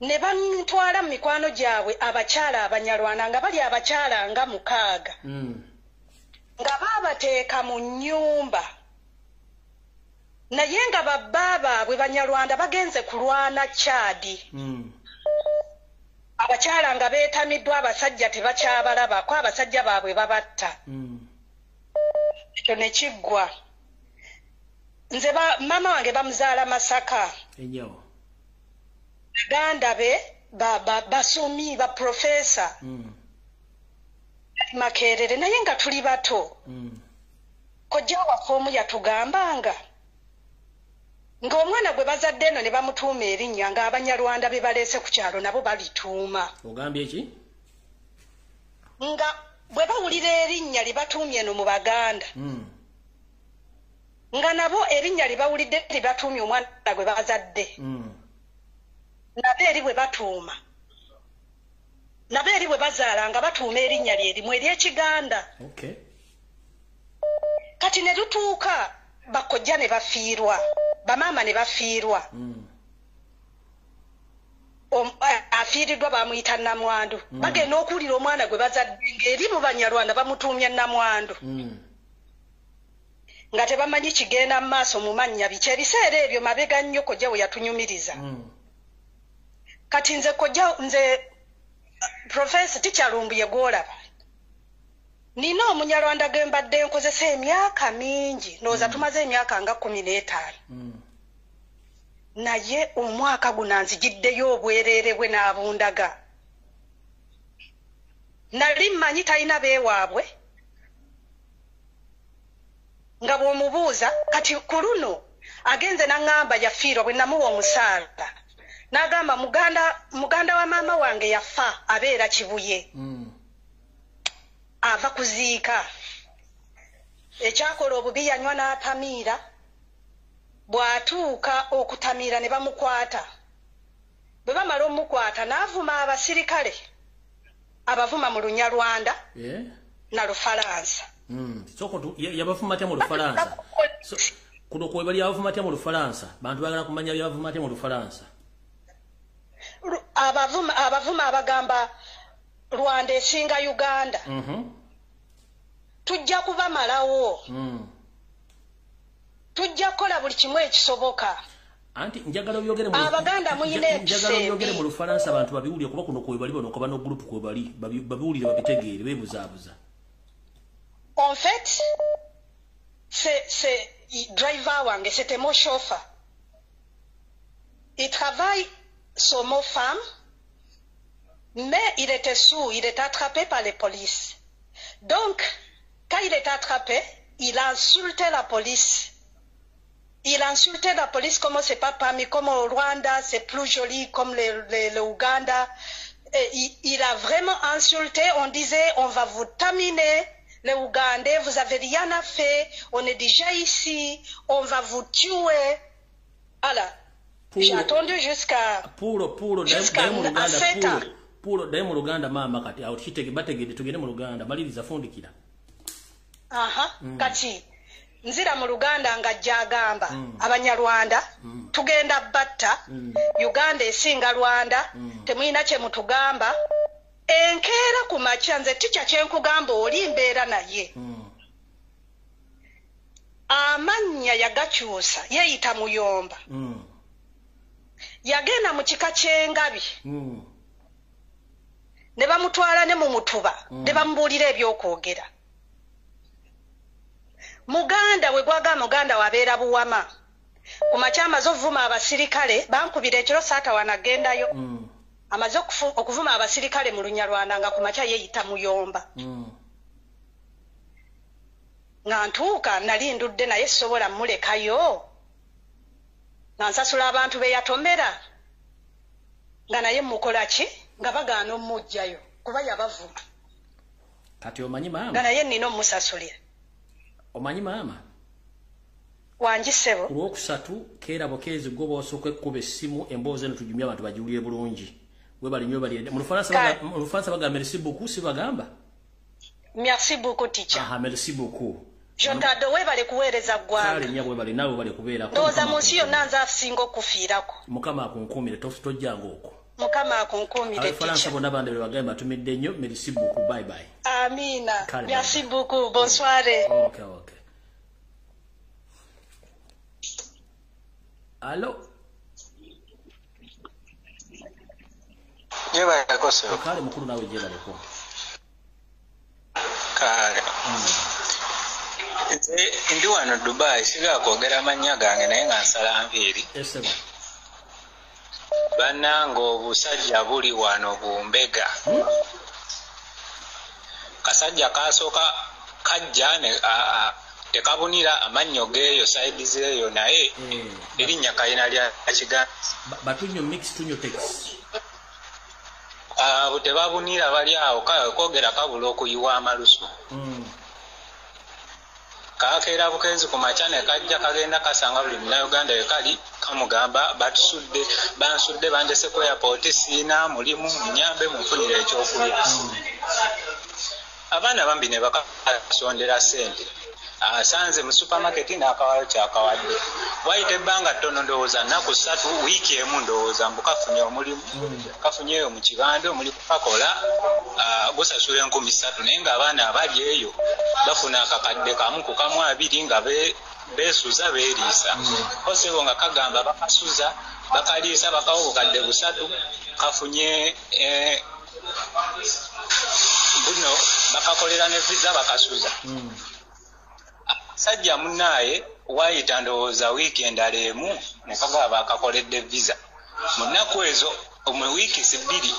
ne bantwala mu mikwano gyabwe abakyala Abanyalwana, nga bali abakyala nga 6, nga baabateeka mu nnyumba, naye nga babba baabwe Banyalwanda bagenze kulwana Kyadi. Abakyala nga beetamiddwa, abasajja tebakyabalabako, abasajja baabwe babatta. Ekyo ne kiggwa. Nze maama wange bamuzaala Masaka. Ennyabo. Baganda be basomi, ba profesa Makerere, naye nga tuli bato, kojja waffe omu yatugambanga ng'omwana gwe bazadde eno ne bamutuuma erinnya, ng'Abanyarwanda be baleese ku kyalo nabo balituuma. Ogambye ki? Nga bwe bawulira erinnya lye batuumye eno mu Baganda, nga nabo erinnya lye bawulidde lye batuumye omwana gwe bazadde, nabo eri bwe batuuma. Nabo eri bwe bazaala nga batuuma erinnya lye limu ery'Ekiganda. Okay. Kati ne lutuuka bakojja ne bafiirwa, bamaama ne bafiirwa. Afiiriddwa bamuyita Namwandu. Bagenda okuwulira omwana gwe bazadde ng'eri mu Banyarwanda bamutuumya Namwandu. Nga tebamanyi kigenda mu maaso mu mannya biki. Ebiseera ebyo mabega nnyo kojja we yatunyumiriza. Kati nze kojja nze Professor Tikyalumbuye gw'olaba. Nina Omunyarwanda gwe mbadde nkozesa emyaka mingi, ndowooza tumaze emyaka nga 15. Naye omwaka guno nzijiddeyo obwereere bwe n'abundaga. Nali mmanyi talina beewaabwe, nga bw'omubuuza kati ku luno agenze n'aŋŋamba yafiirwa bwe namuwa omusaala. N'agamba muganda wa maama wange yafa abeera Kibuye. Ava kuziika. Ekyakola obubi yanywa n'atamiira. Bw'atuuka okutamiira ne bamukwata. Bwe bamala omukwata n'avuma abasirikale abavuma mu Lunyarwanda na Lufalansa. Yabavuma atya mu Lufalansa? Kuno kwe bali yabavuma atya mu Lufalansa? Bantu baagala kumanya byabavuma atya mu Lufalansa. Abavuma abagamba Rwanda esinga Uganda. Tujja kubamalawo. Tujja kukola buli kimu ekisoboka. Anti njagala obyogere mu Abaganda muyina njagala obyogere mu Lufalansa abantu babiwulire kuba kuno kwe bali bano kuba no group kwe bali babiwulire babitegeere beebuzaabuza. En fait, c'est driver wange, c'était mon chauffeur. Il travaille sur mon femme, mais il était sourd, il est attrapé par les polices. Donc, quand il est attrapé, il a insulté la police. Il a insulté la police comme c'est pas parmi, comme au Rwanda, c'est plus joli, comme le Ouganda. Et il a vraiment insulté, on disait, on va vous terminer, les Ougandais, vous avez rien à faire, on est déjà ici, on va vous tuer. Voilà. J'ai attendu jusqu'à 7 ans. Pulo daye mu Luganda maama kati awo kitege bategedde tugende mu Luganda maliriza fundikira. Kati nzira mu Luganda nga jagamba Abanyarwanda tugenda batta Uganda esinga Rwanda temuyina kye mutugamba enkeera ku makya nze tikya kye nkugamba oli mbeera naye. Amannya yagakyusa yeeyita Muyomba. Yagenda mu kika ky'engabi. Ne bamutwala ne mu mutuba ne bamubuulira ebyokwogera. Muganda we gwaga muganda wabeera Buwama. Ku makya amaze ovuma abasirikale bankubira ekiro saata wanagendayo. Amaze okuvuma abasirikale mu Lunyarwanda nga ku makya yeeyita Muyomba. Nga ntuuka nali ndudde naye sobola mmulekayo. Nga nsasula abantu be yatomera. Nga naye mukola ki? Nga bagaana omuggyayo kuba yabavuma. Kati omanyi maama? Nga naye nnina omusasulira. Omanyi maama? Wangi ssebo. Ku Lwokusatu keera bukeezi gwe bw'osooka ekkuba essimu emboozi eno tugimye abantu bagiwulire bulungi. Webale nnyo webale. Mu Lufalansa bagamba merci beaucoup, si bagamba? Merci beaucoup teacher. Aha, merci beaucoup. Je t'adore webale kuweereza ggwanga. Kale nnyabo webale naawe webale kubeerako. Ndowooza mu nsi yonna nze asinga okufiirako. Mukama akunkuumire tojjanga okwo. Mukama akunkuumire teacher. Abafalansa bonna bande be bagamba batumidde nnyo. Merci beaucoup. Bye bye. Amina. Merci beaucoup. Bonsoir. Okay, okay. Allo. Jebaleko sir. Kale mukulu nawe jebaleko. Kale. Ndi wano Dubai siga kwogera mannya gange naye nga nsala nviiri. Esebo. Bannange obusajja buli wano bumbega. Kasajja kasooka kajja ne tekabunira amannyo geeyo saidi zeeyo naye erinnya kalina lya Kiganda. Batunyo mix tunyo tex. Abo tebabunira bali awo kwogera kabula okuyiwa amalusu. Kakeera bukeezi ku makya ne kajja kagenda kasanga buli Munnayuganda we kali kamugamba batusudde, bansudde, bandese ku airport, siina mulimu, munyambe munfunire ekyokulya. Abaana bambi ne bakasondera ssente. Asanze mu supermarket n'akawayo kyakawadde. Wayita ebbanga ttono, ndowooza nnaku 3, wiiki emu ndowooza, mbu kafunye omulimu, kafunyeeyo mu kibanda, omulimu kakola gusasula 3,000, naye ng'abaana abali eyo bafuna akakadde 1 ku 2 nga beesuza beeriisa. Osebo nga kagamba bakasuza bakaliisa bakawa obukadde 3, kafunye buno bakakolera ne visa bakasuza. Sajja munaaye wayita ndowooza wiiki endala emu ne kagaba bakakoledde visa. Mu nnaku ezo mu wiiki 2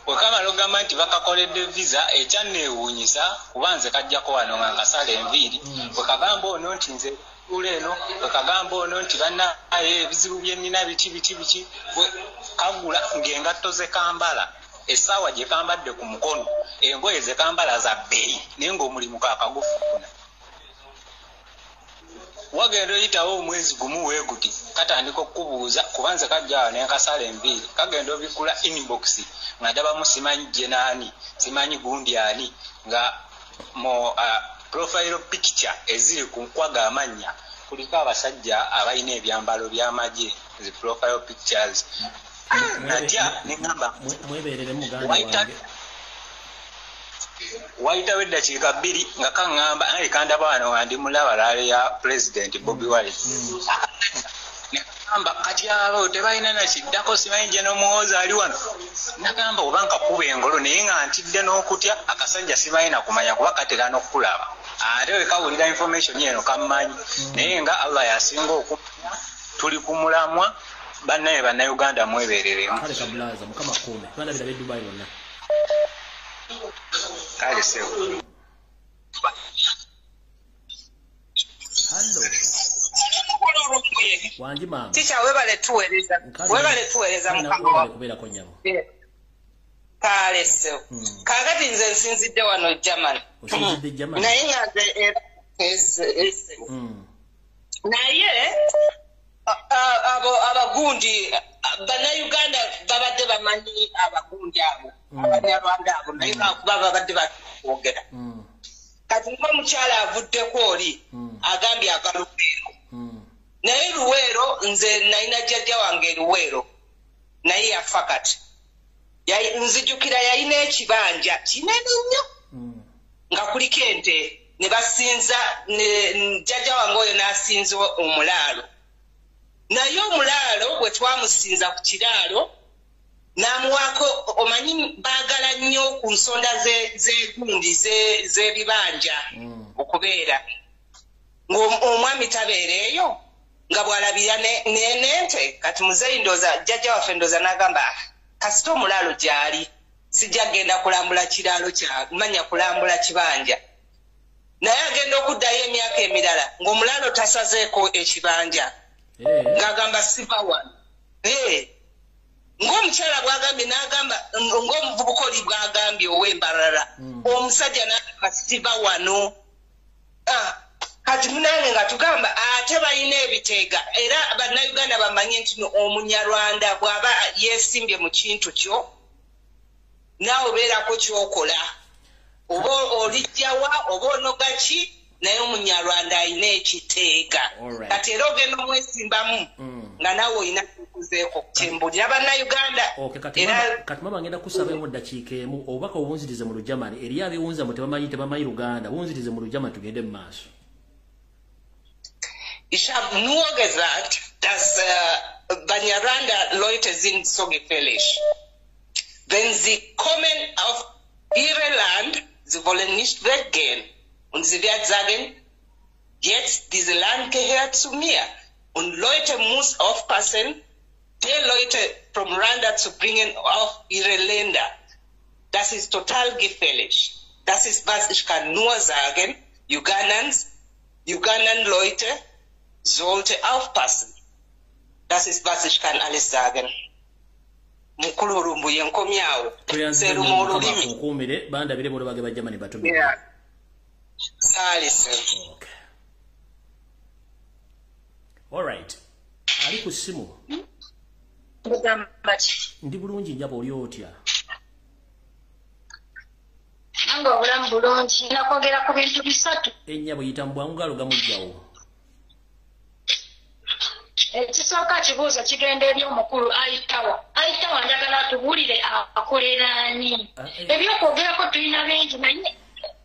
bwe kamala ogamba nti bakakoledde visa, ekyanneewuunyisa kuba nze kajjako wano nga nkasala enviiri, bwe kagamba ono nti nze tuula eno, bwe kagamba ono nti bannaaye ebizibu bye nnina biki biki biki, kagula ng'engatto ze kambala, essaawa gye kambadde ku mukono, engoye ze kambala za bbeeyi, naye ng'omulimu kaakagufuna. Wagenda oyitawo omwezi gumu weeguti, katandika okukubuuza, kuba nze kajja awo ne nkasala enviiri, kagenda obikkula inbox nga ndabamu simanyi gye naani, simanyi gundi ani, nga mu profile picture eziri ku nkwaga amannya kuliko abasajja abalina ebyambalo by'amagye, zi profile pictures. Natya ne ŋŋamba mweberere muganda wange. Wayitawo eddakiika 2 nga kaŋŋamba naye kandaba wano nga ndi mulaba laale ya Pulezidenti Bobi Wine. Ne kagamba kati abo tebalina nakiddako, simanyi gye n'omuwooza ali wano. Nagamba oba nkakuba engolo, naye nga ntidde n'okutya, akasajja simanyi nakumanya kuba katera n'okulaba. Ate we kawulira information eno kammanyi, naye nga Allah yasinga okumanya, tuli ku mulamwa. Bannaye Bannayuganda mwebereremu. Kale kabulaza, Mukama akuume. Bandabira b'e Dubai bonna. Kale ssebo. Hallo. Wangi maama. Teacher, webale tuweereza. Webale tuweereza Mukama webale kubeerako nnyabo. Kale ssebo. Kaakati nze nsinzidde wano Germany. Osinzidde Germany? Naye nga nze naye abo abagundi Bannayuganda babadde bamanyi abagundi abo, Abanyarwanda abo, naye kuba babadde bakwogera. Kati ng'omukyala avuddeko oli agambye ava Luweero. Naye Luweero nze nalina jjajja wange Luweero, naye yafa kati. Nzijukira yalina ekibanja kinene nnyo nga kuliko ente, ne basinza jjajja wange oyo n'asinza omulaalo. Naye omulaalo bwe twamusinza ku kiraalo n'amuwaako, omanyi baagala nnyo ku nsonda z'egundi z'ebibanja okubeera ng'omwami tabeera eyo nga bw'alabira n'ente. Kati muzeeyi ndowooza jjajja waffe ndowooza n'agamba kasita omulaalo gy'ali sijja kgenda kulambula kiraalo kya manya kulambula kibanja. Naye agenda okuddayo emyaka emirala ng'omulaalo tasazeeko ekibanja. Ng'agamba siva wano. Ng'omukyala bw'agambye n'agamba, ng'omuvubuka oli bw'agambye ow'embalala, omusajja n'agamba siva wano. Kati munange nga tugamba ate balina ebiteega, era Bannayuganda bamanye nti Omunyarwanda bw'aba yeesimbye mu kintu kyo, naawe obeerako ky'okola, oba olijjawa oba onoga ki, naye Omunyarwanda alina ekiteega. Kati era ogenda omwesimbamu nga naawe olina kuzeeko kyembulira Bannayuganda. Kati mama ngenda kusaba emu ddakiika emu obubaka obunzirize mu Lugermany, eriyo abewunza mu tebamanyi Luganda, bunzirize mu Lugermany tugende mu maaso. Ich habe nur gesagt, dass Banyarwanda Leute sind so gefährlich. Wenn sie kommen auf ihre Land, sie wollen nicht weggehen. Und sie wird sagen, jetzt dieses Land gehört zu mir. Und Leute muss aufpassen, die Leute vom Rwanda zu bringen auf ihre Länder. Das ist total gefährlich. Das ist, was ich kann nur sagen. Ugandan Leute sollte aufpassen. Das ist, was ich kann alles sagen. Mukulu Lumbuye nkomyawo. Serumu olulimi. Nkuumire bandabire bolo bage bajja mani batumire. Yeah. Saalise. Okay. All right. Ali ku ssimu. Ndi bulungi njaba, oli otya? Nange obulamu bulungi. Nakwogera ku bintu bisatu. Ennyabo, yita mu bwangu, galo gamugjawo. Ekisooka, kibuuzo kigenda eri omukulu Ayitawa. Ayitawa, njagala atubuulire akoleraani. Ebyokwogerako tulina bingi,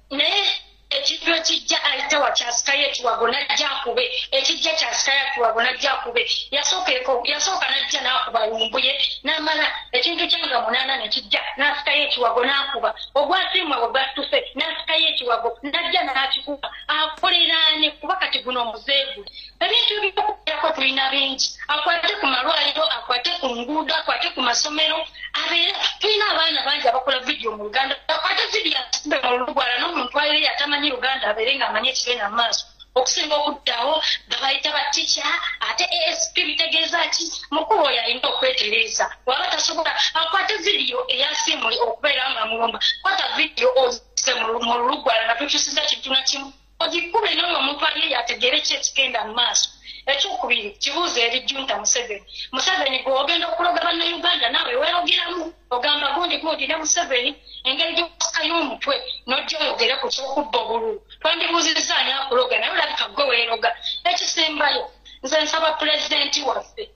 naye ekintu ekijja Ayitawa kyasikayo ekiwago najja akube. Ekijja kyasikayo ekiwago najja akube. Yasooka najja n'akuba Lumbuye, n'amala ekintu kyanga munaana nekijja n'asikayo ekiwago n'akuba. Ogwasiimwe bwe gwatuse n'asikayo ekiwago najja n'akikuba. Akoleraani? Kuba kati guno omuzeegu. Ebintu ebyokugerako tulina bingi. Akwate ku malwaliro, akwate ku nguudo, akwate ku masomero. Abeera tulina abaana bangi abakola vidiyo mu Luganda. Akwate vidiyo akikube mu Lugwala, n'omuntu abeere atamanyi Luganda abeere ng'amanyi ekigenda mu maaso, okusinga okuddawo nga bayita batica ate ASP bitegeeza ki. Mukulu oyo alina okwetereeza. Waba tasobola, akwate vidiyo eyasiimuli okubeera nga mulumba. Kwata vidiyo ozise mu Lugwala nga tukyusiza kintu na kimu, ogikube n'oyo omuntu aliyo yategeere ki ekigenda mu maaso. Ekyokubiri, kibuuzo eri Junta Museveni. Museveni, gwe ogenda okuloga Bannayuganda, naawe weerogeramu, ogamba gundi gundi ne Museveni. Engeri gy'osikayo omutwe n'ojja oyogere ku kyokubba obululu, twandibuuzizza ani akuloga, naye olabika gwe weeroga. Ekisembayo, nze nsaba pulezidenti waffe,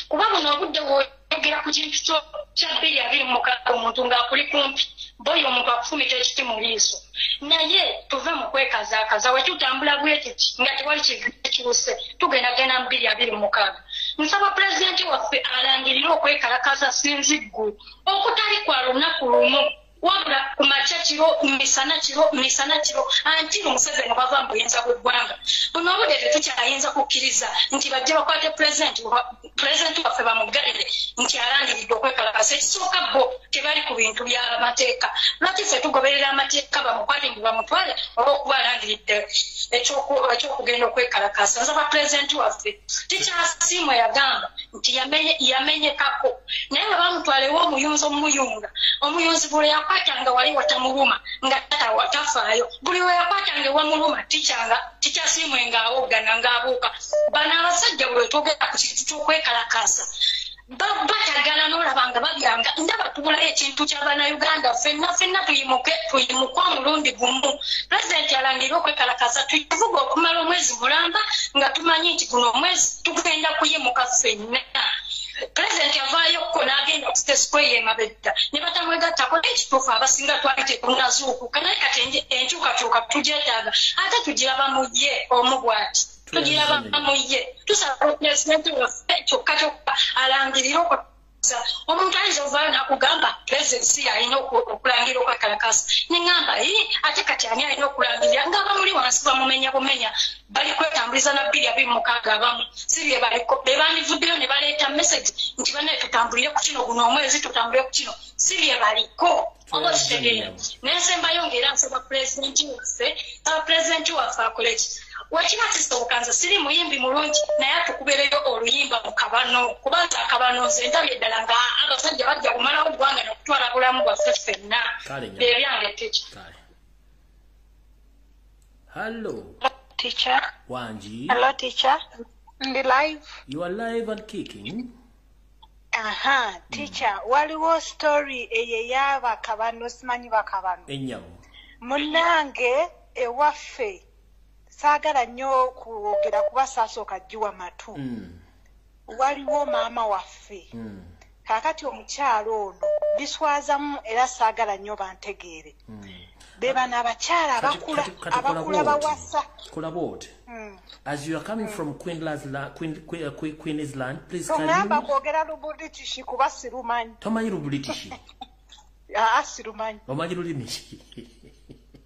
kuba buno obudde bw'oyogera ku kintu kya 2026, omuntu ng'akuli kumpi boyo, omuntu akufumita ekiti mu liiso. Naye tuve mu kwekazaakaza. We tutambula bwe tuti nga tewali kintu kikyuse, tugendagenda mu 2026. Nsaba pulezidenti waffe alangirire okwekalakaasa sinziggu okutali kwa lunaku lumu, wabula ku makya, kiro, misana, kiro, misana, kiro, anti Museveni bava mu buyinza bw'eggwanga. Buno obudde tetukyayinza kukkiriza nti bajje bakwate pulezidenti waffe bamuggalire nti alangiridde okwekalakasa. Ekisooka, bo tebali ku bintu by'amateeka. Lwaki ffe tugoberera amateeka bamukwate mbu bamutwale olw'okuba alangiridde ekyokugenda okwekalakasa? Nsaba pulezidenti waffe, tikyasiimwe yagamba nti yamenyekako, naye bwe bamutwalewo omuyunzi omuyunga omuyunzi, buli yakwatanga wali watamuluma nga tafaayo, buli we yakwatanga ewamuluma tikyanga tikyasiimwe ng'awoggana ng'abuuka. Bano abasajja buli wetwogera ku kintu ky'okwekalakasa batagala, n'olaba nga babyanga. Ndaba tubulayo ekintu ky'Abannayuganda ffenna ffenna tuyimuke, tuyimuke omulundi gumu. Pulezidenti alangirire okwekalakasa, tuvuga okumala omwezi mulamba nga tumanyi nti guno omwezi tugenda kuyimuka ffenna. Pulezidenti avaayokko n'agenda ku State Square emabega ne batamwegattako. Ekituufu, abasinga twali tetunazuukuka, naye kati enkyukakyuka tugyetaaga, ate tugiraba mu ye omu bw'ati, tugiraba mu ye. Tusaba pulezidenti waffe kyokka kyokka alangirire okwekalakasa. Omuntu ayinza ovaayo n'akugamba pulezidenti alina okulangira okwekalakasa, neŋŋamba yi ate kati ani alina okulangirira nga bamuli wansi bamumenya bumenya, bali kwetambuliza na 2026? Abamu si bye baliko, be bandivuddeyo ne baleeta message nti bannaye tutambulire ku kino, guno omwezi tutambulire ku kino, si bye baliko. Oba okitegeera? Nensembayo, ngaera nsaba pulezidenti waffe, nsaba pulezidenti waffe akole ki? Wekiba kisoboka, nze siri muyimbi mulungi, naye atukubereyo oluyimba mu kabano, kubanga akabano nze ndabye ddala nga abasajja bajja kumalawo ggwanga nokutwala bulamu bwaffe ffenna. Byebyange, teacher. Hello. Teacher. Wangi. Hello, teacher. Ndi live. You are live and kicking. Aha, teacher, waliwo story eyo ey'abakabano, simanyi bakabano. Ennyabo. Munnange ewaffe saagala nnyo kwogera kuba saasooka giwa matu. Waliwo maama waffe. Kaakati omukyalo ono biswazamu era saagala nnyo bantegeere. Be bano abakyala abakula abakula bawasa. Kola bw'oti. As you are coming from Queensland, please can Toŋŋamba you kwogera Lubritish kuba sirumanyi. Tomanyi Lubritish? Aa, sirumanyi. Omanyi lulimi ki?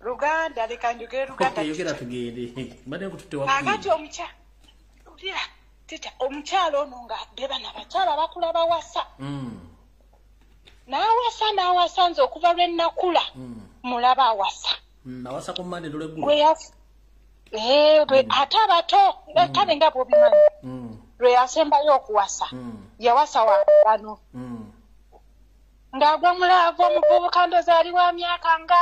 Luganda, leka njogere Luganda. Okay, yogera tugende. Mbadde nkututte wa Kaakati Queen. Wulira, teacher, omukyala ono nga be bano abakyala abakula bawasa. N'awasa n'awasa, nze okuva lwe nakula mulaba awasa. Awasa ku Monday lw'eggulo. Ate abato, kale nga bw'obimanyi, lwe yasembayo okuwasa, yawasa wa bano. Ng'agwa mu love, omuvubuka ndowooza ali wa myaka nga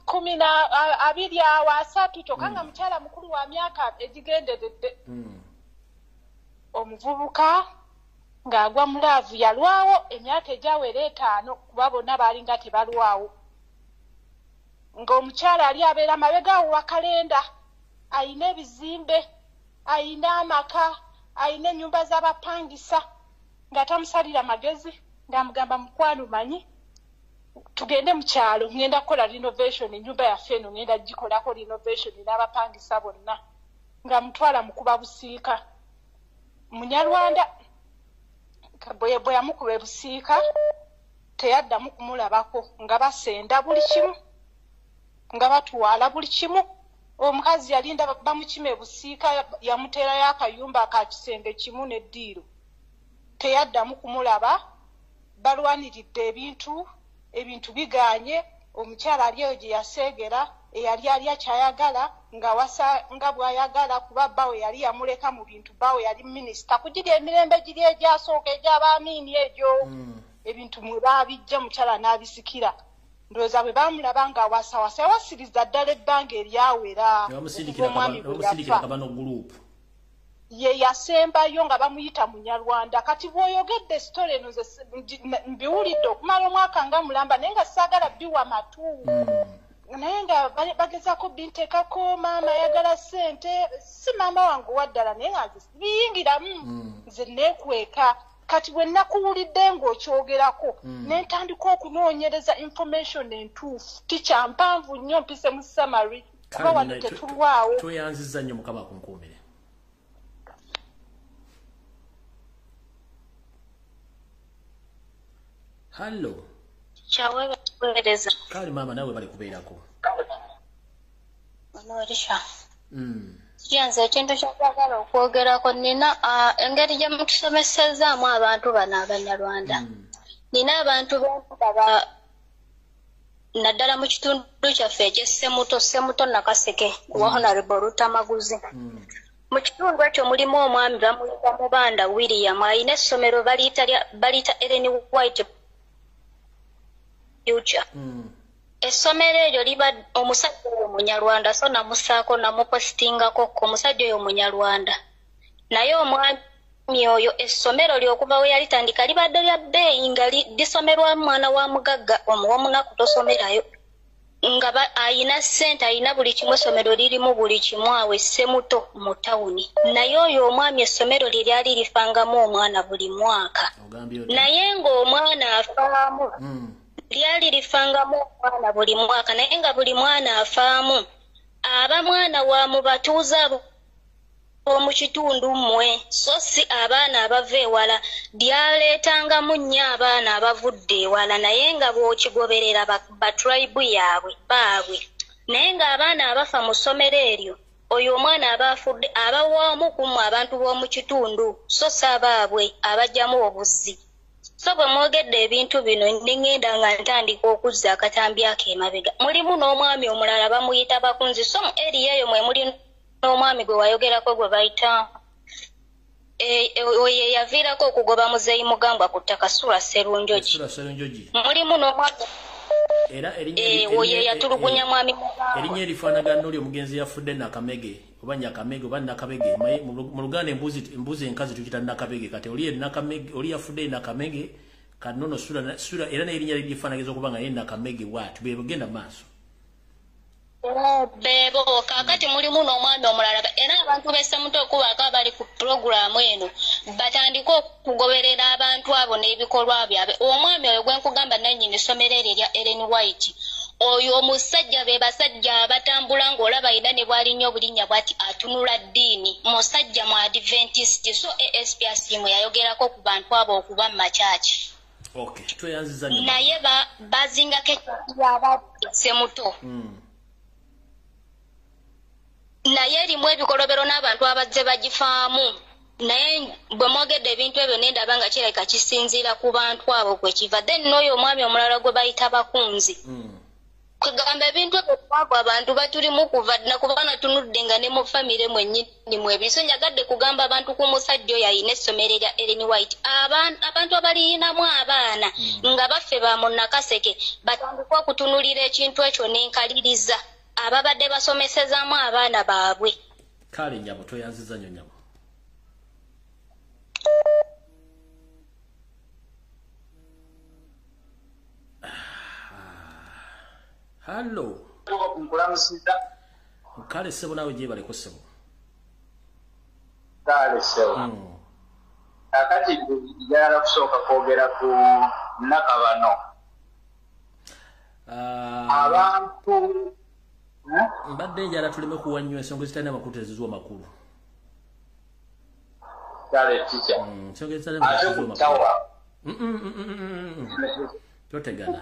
12 awo 30 kyokka nga mukyala mukulu wa myaka egigenderedde. Omuvubuka ng'agwa mu laavu yalwawo emyaka egyawera 5 kuba bonna baalinga tebalwawo. Ng'omukyala ali abeera mabega awo wa kalenda, ayina ebizimbe, ayina amaka, ayina ennyumba z'abapangisa, nga tamusalira magezi, ng'amugamba mukwano manyi tugende mu kyalo, ngenda kukola renovation ennyumba yaffe eno, ngenda gikolako renovation n'abapangisa bonna. Nga mutwala mukuba busiika. Munyarwanda bwe yamukuba ebusiika teyaddamu kumulabako, nga basenda buli kimu, nga batwala buli kimu. Omukazi yalinda bamukima ebusiika, yamuteerayo akayumba aka kisenge kimu n'eddiiro, teyaddamu kumulaba. Balwaniridde ebintu biganye. Omukyala ali eyo gye yaseegera, eyali alya kyayagala, ng'awasa nga bw'ayagala, kuba bbawe yali yamuleka mu bintu. Bbawe yali minisita kugiri emirembe giri egyasooka egy'abaamiini egyo, ebintu mwe baabijja mukyala n'abisikira. Ndowooza bwe baamulaba ng'awasawasa, yawasiriza ddala ebbanga eryawera. Bamusindikira kabano group ye yasembayo nga bamuyita Munyarwanda. Kati bw'oyogedde story eno mbiwulidde okumala omwaka nga mulamba, naye nga saagala biwa matu. Naye nga bagezaako binteekako, maama ayagala ssente, si maama wange owa ddala, naye nga nze biyingiramu, nze neekweka. Kati bwe nakuwulidde ng'okyogerako, ne ntandika okunoonyereza information entuufu. Tikya mpanvu nnyo, mpise mu summary kuba wano tetulwawo. Tweyanzizza nnyo, Mukama akunkuumire. Hallo. Kyawebereza. Kale maama, nawe bali kubeerako. Onorisha. Kiyanze ekintu kyenjagala okwogerako, nina engeri gye mutusomesezaamu abantu bano Abanyarwanda. Nina abantu bendaba naddala mu kitundu kyaffe eky'Ssemuto, Ssemuto Nakaseke, wa Honorable Lutamaguzi. Mu kitundu ekyo mulimu omwami bamuyita Mubanda William, alina essomero baliyita Ellen White Future. Essomero eryo liba omusajja oyo Munyarwanda, so namusaako namupositingako omusajja oyo Munyarwanda. Naye omwami oyo essomero lye okuva we yalitandika libadde lya bbeeyi, nga lisomerwa mwana wa mugagga, omuwomunaku tosomerayo. Nga ayina ssente, ayina buli kimu, essomero lirimu buli kimu awo Ssemuto mu tawuni. Naye oyo omwami essomero lye lyali lifangamu omwana buli mwaka. Naye ng'omwana afaamu, lyali lifangamu omwana buli mwaka, naye nga buli mwana afaamu aba mwana wa mu batuuze abo mu kitundu mmwe, so si abaana abava ewala. Lyaleetangamu nnyo abaana abavudde ewala, naye nga bw'okigoberera batribe yaabwe baabwe. Naye ng'abaana abafa mu ssomero eryo, oyo omwana aba afudde aba waamu ku mmwe abantu b'omu kitundu, so si abaabwe abajjamu obuzzi. So bwe mwogedde ebintu bino ne ŋŋenda nga ntandika okuzza akatambi ako emabega. Mulimu n'omwami omulala bamuyita Bakunzi, so mu eriya eyo mwe muli n'omwami gwe wayogerako gwe bayita oyo yaviirako okugoba Muzeeyi Mugambwa ku ttaka, Sula Sserunjogi. Mulimu n'omwami era oyo yatulugunya mwami Mugambwa. Erinnya erifaanagana n'oli omugenzi yafudde Nakamege oba Nyakamege oba Nakabege. Mu Luganda embuzi enkazi tukiyita Nakabege, kati oli Nakamege, oli yafudde Nakamege, kati nono Sula era n'erinnya lifaanageza okuba nga ye Nakamege bw'atyo. Bwe bugenda maaso. Bebo kaakati mulimu n'omwami omulala, era abantu b'Ssemuto okubaako abali ku pulogulaamu eno batandike okugoberera abantu abo n'ebikolwa byabwe. Omwami oyo gwe nkugamba nannyini ssomero eryo erya Ellen White, oyo omusajja be basajja abatambula ng'olaba ayina ne bw'alinnya obulinnya bw'ati atunula ddiini, musajja mu Adventist. So ASP Asiimwe yayogerako ku bantu abo okuba mu makyaki. Naye bazingako Ssemuto. Naye erimu ebikolobero n'abantu abazze bagifaamu. Naye bwe mwogedde ebintu ebyo ne ndaba nga kirabika kisinziira ku bantu abo kwe kiva. Then n'oyo omwami omulala gwe bayita Bakunzi. Kugamba ebintu ebyo abantu batulimu kuva dda, kuba natunudde nga ne mu famire mwennyini mwebiri. So njagadde kugamba abantu ku musajja oyo alina essomero erya Ellen White, abantu abaliyinamu abaana nga baffe ba munnakaseke batandike okutunulira ekintu ekyo n'enkaliriza ababadde basomesezaamu abaana baabwe. Kale nnyabo, toyanziza nnyo nnyabo. Hello. Kale ssebo, naawe gyebaleko ssebo. Kale ssebo. Kakati njagala kusooka kwogera ku Nakabano. Abantu mbadde njala tuleme kuwa nnyo ensonga ezitalina makulu, tezizuwa makulu. Kale teacher. Ensonga ezitalina makulu tezizuwa makulu. Totegana.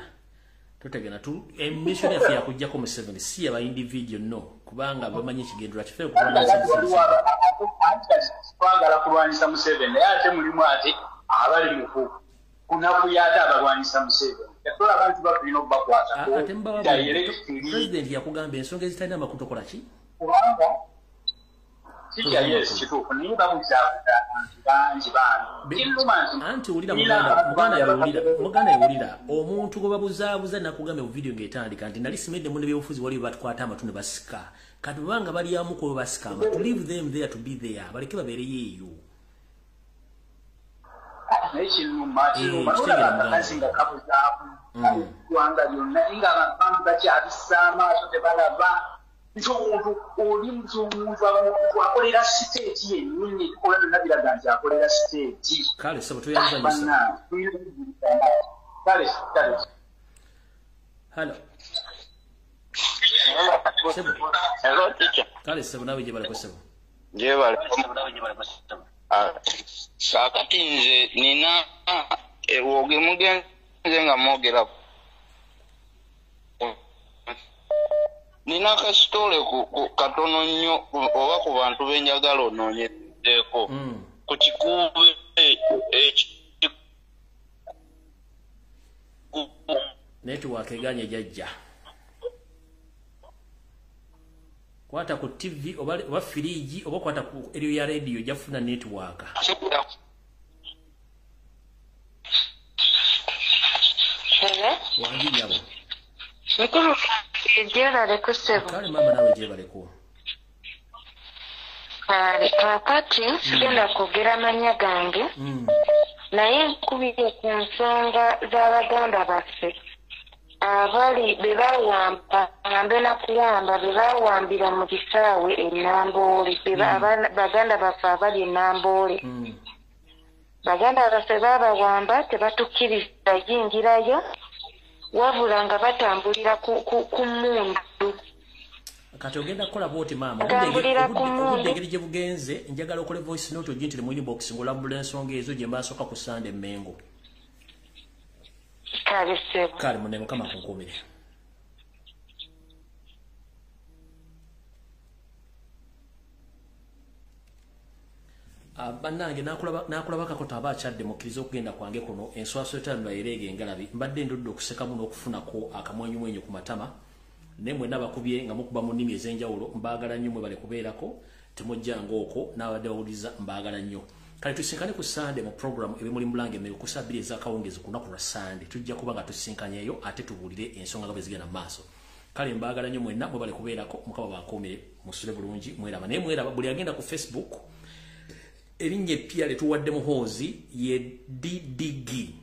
Totegana tu emission yaffe yakujjako Museveni, si aba individual, no, kubanga bamanyi ekigendera kife twagala kulwanyisa Museveni, naye ate mulimu ate abali mu kunakuya ate abalwanyisa Museveni. Yatula abantu batulina okubakwatako. Ate mbaba president yakugamba ensonga ezitalina makulu tokola ki? Kubanga kijja, yes, kituufu, naye babuzaabuza abantu bangi bangi. Kiruma nti anti wulira muganda yawulira, muganda yawulira omuntu gwe babuzaabuza. Nakugambye mu video ng'etandika nti nali simedde mu nebyobufuzi, waliwo batukwata amatu ne basika. Kati bubanga balyamu ku basika amatu, leave them there to be there, baleke babeereyo eyo. Naye kiruma, kiruma nolaba akakazi nga kabuzaabuza eggwanga lyonna, nga abantu bangi bakyabisa amaaso tebalaba nti omuntu oli omuntu akolera siteeti yennyini, ebikola byonna biraga nti akolera siteeti. Kale ssebo, toyanza nnyo ssebo. Kale kale. Hello. Ssebo. Hello teacher. Kale ssebo, naawe gyebaleko ssebo. Gyebaleko. Kaakati nze nina woge mugenze nga mwogera, nina akasitole katono nnyo oba ku bantu benjagala onoonyezeeko ku kikuube. Network eganye jajja. Kwata ku TV oba firiji oba kwata ku area ya radio jafuna network. Hello. Wangi nyabo. Mukulu gyebaleko ssebo. Kale mama, nawe gyebaleko. Kale kaakati sigenda kwogera mannya gange, naye nkubire ku nsonga z'abaganda baffe abali be bawamba, ngambe na kuwamba, be bawambira mu kisaawe e Namboole. Baganda baffe abali e Namboole, baganda baffe babawamba, tebatukkiriza yingirayo, wabula nga batambulira ku mmundu. Kati ogenda kukola bwoti maama, Batambulira ku obudde mmundu. engeri gye bugenze, njagala okole voice note ogintire mu inbox ng'olambula ensonga ezo gye mbasooka ku Sande Mengo. Kale ssebo. Kale munne, Mukama akunkuumire. Bannange, nakulaba kakota aba akyadde, mukkirize okugenda kwange kuno. Enswaso etaano ereega engalabi. Mbadde ndudde okusekamu n'okufunako akamwenyumwenyu ku matama, naye mwenna bakubye nga mukuba mu nnimi ez'enjawulo. Mbaagala nnyo, mwebale kubeerako, temujjanga okwo n'abadde bawuliriza, mbaagala nnyo. Kale tusinkane ku Sande mu program Ebimuli Mulange Emmere ku saa 2 ez'akawungeezi ku lunaku lwa Sande. Tujja kuba nga tusisinkanyeeyo ate tubuulire ensonga nga bwe zigenda mu maaso. Kale mbaagala nnyo mwenna, mwebale kubeerako, Mukama bankuumire, musule bulungi, mweraba. Naye mweraba, buli agenda ku Facebook, erinnya eppya lye tuwadde Muhoozi ye DDG,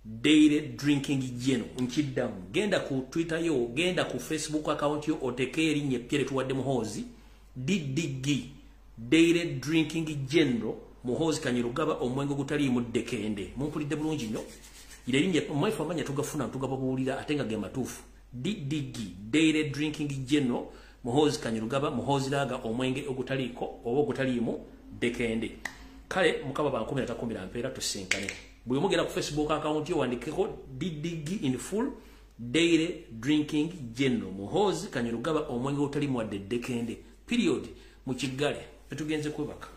Daily Drinking General. Nkiddamu, genda ku Twitter yo, genda ku Facebook account yo, oteke erinnya eppya lye tuwadde Muhoozi, DDG, Daily Drinking General Muhoozi Kanyirugaba, omwenge ogutaliimu ddekende. Mumpulidde bulungi nnyo? Ire erinnya mwefe amanya tugafuna tugababuulira ate nga ge matuufu. DDG, Daily Drinking General Muhoozi Kanyirugaba, Muhoozi Laga, omwenge ogutaliiko oba ogutaliimu ddekende. Kale Mukama bankumira takumbira mpeera, tusinkane. Bwe mugenda ku Facebook account yo, wandikeko DDG in full, Daily Drinking General Muhoozi Kanyirugaba, omwenge ogutaliimu wadde ddekende, period. Mu kiggale tetugenze kwebaka.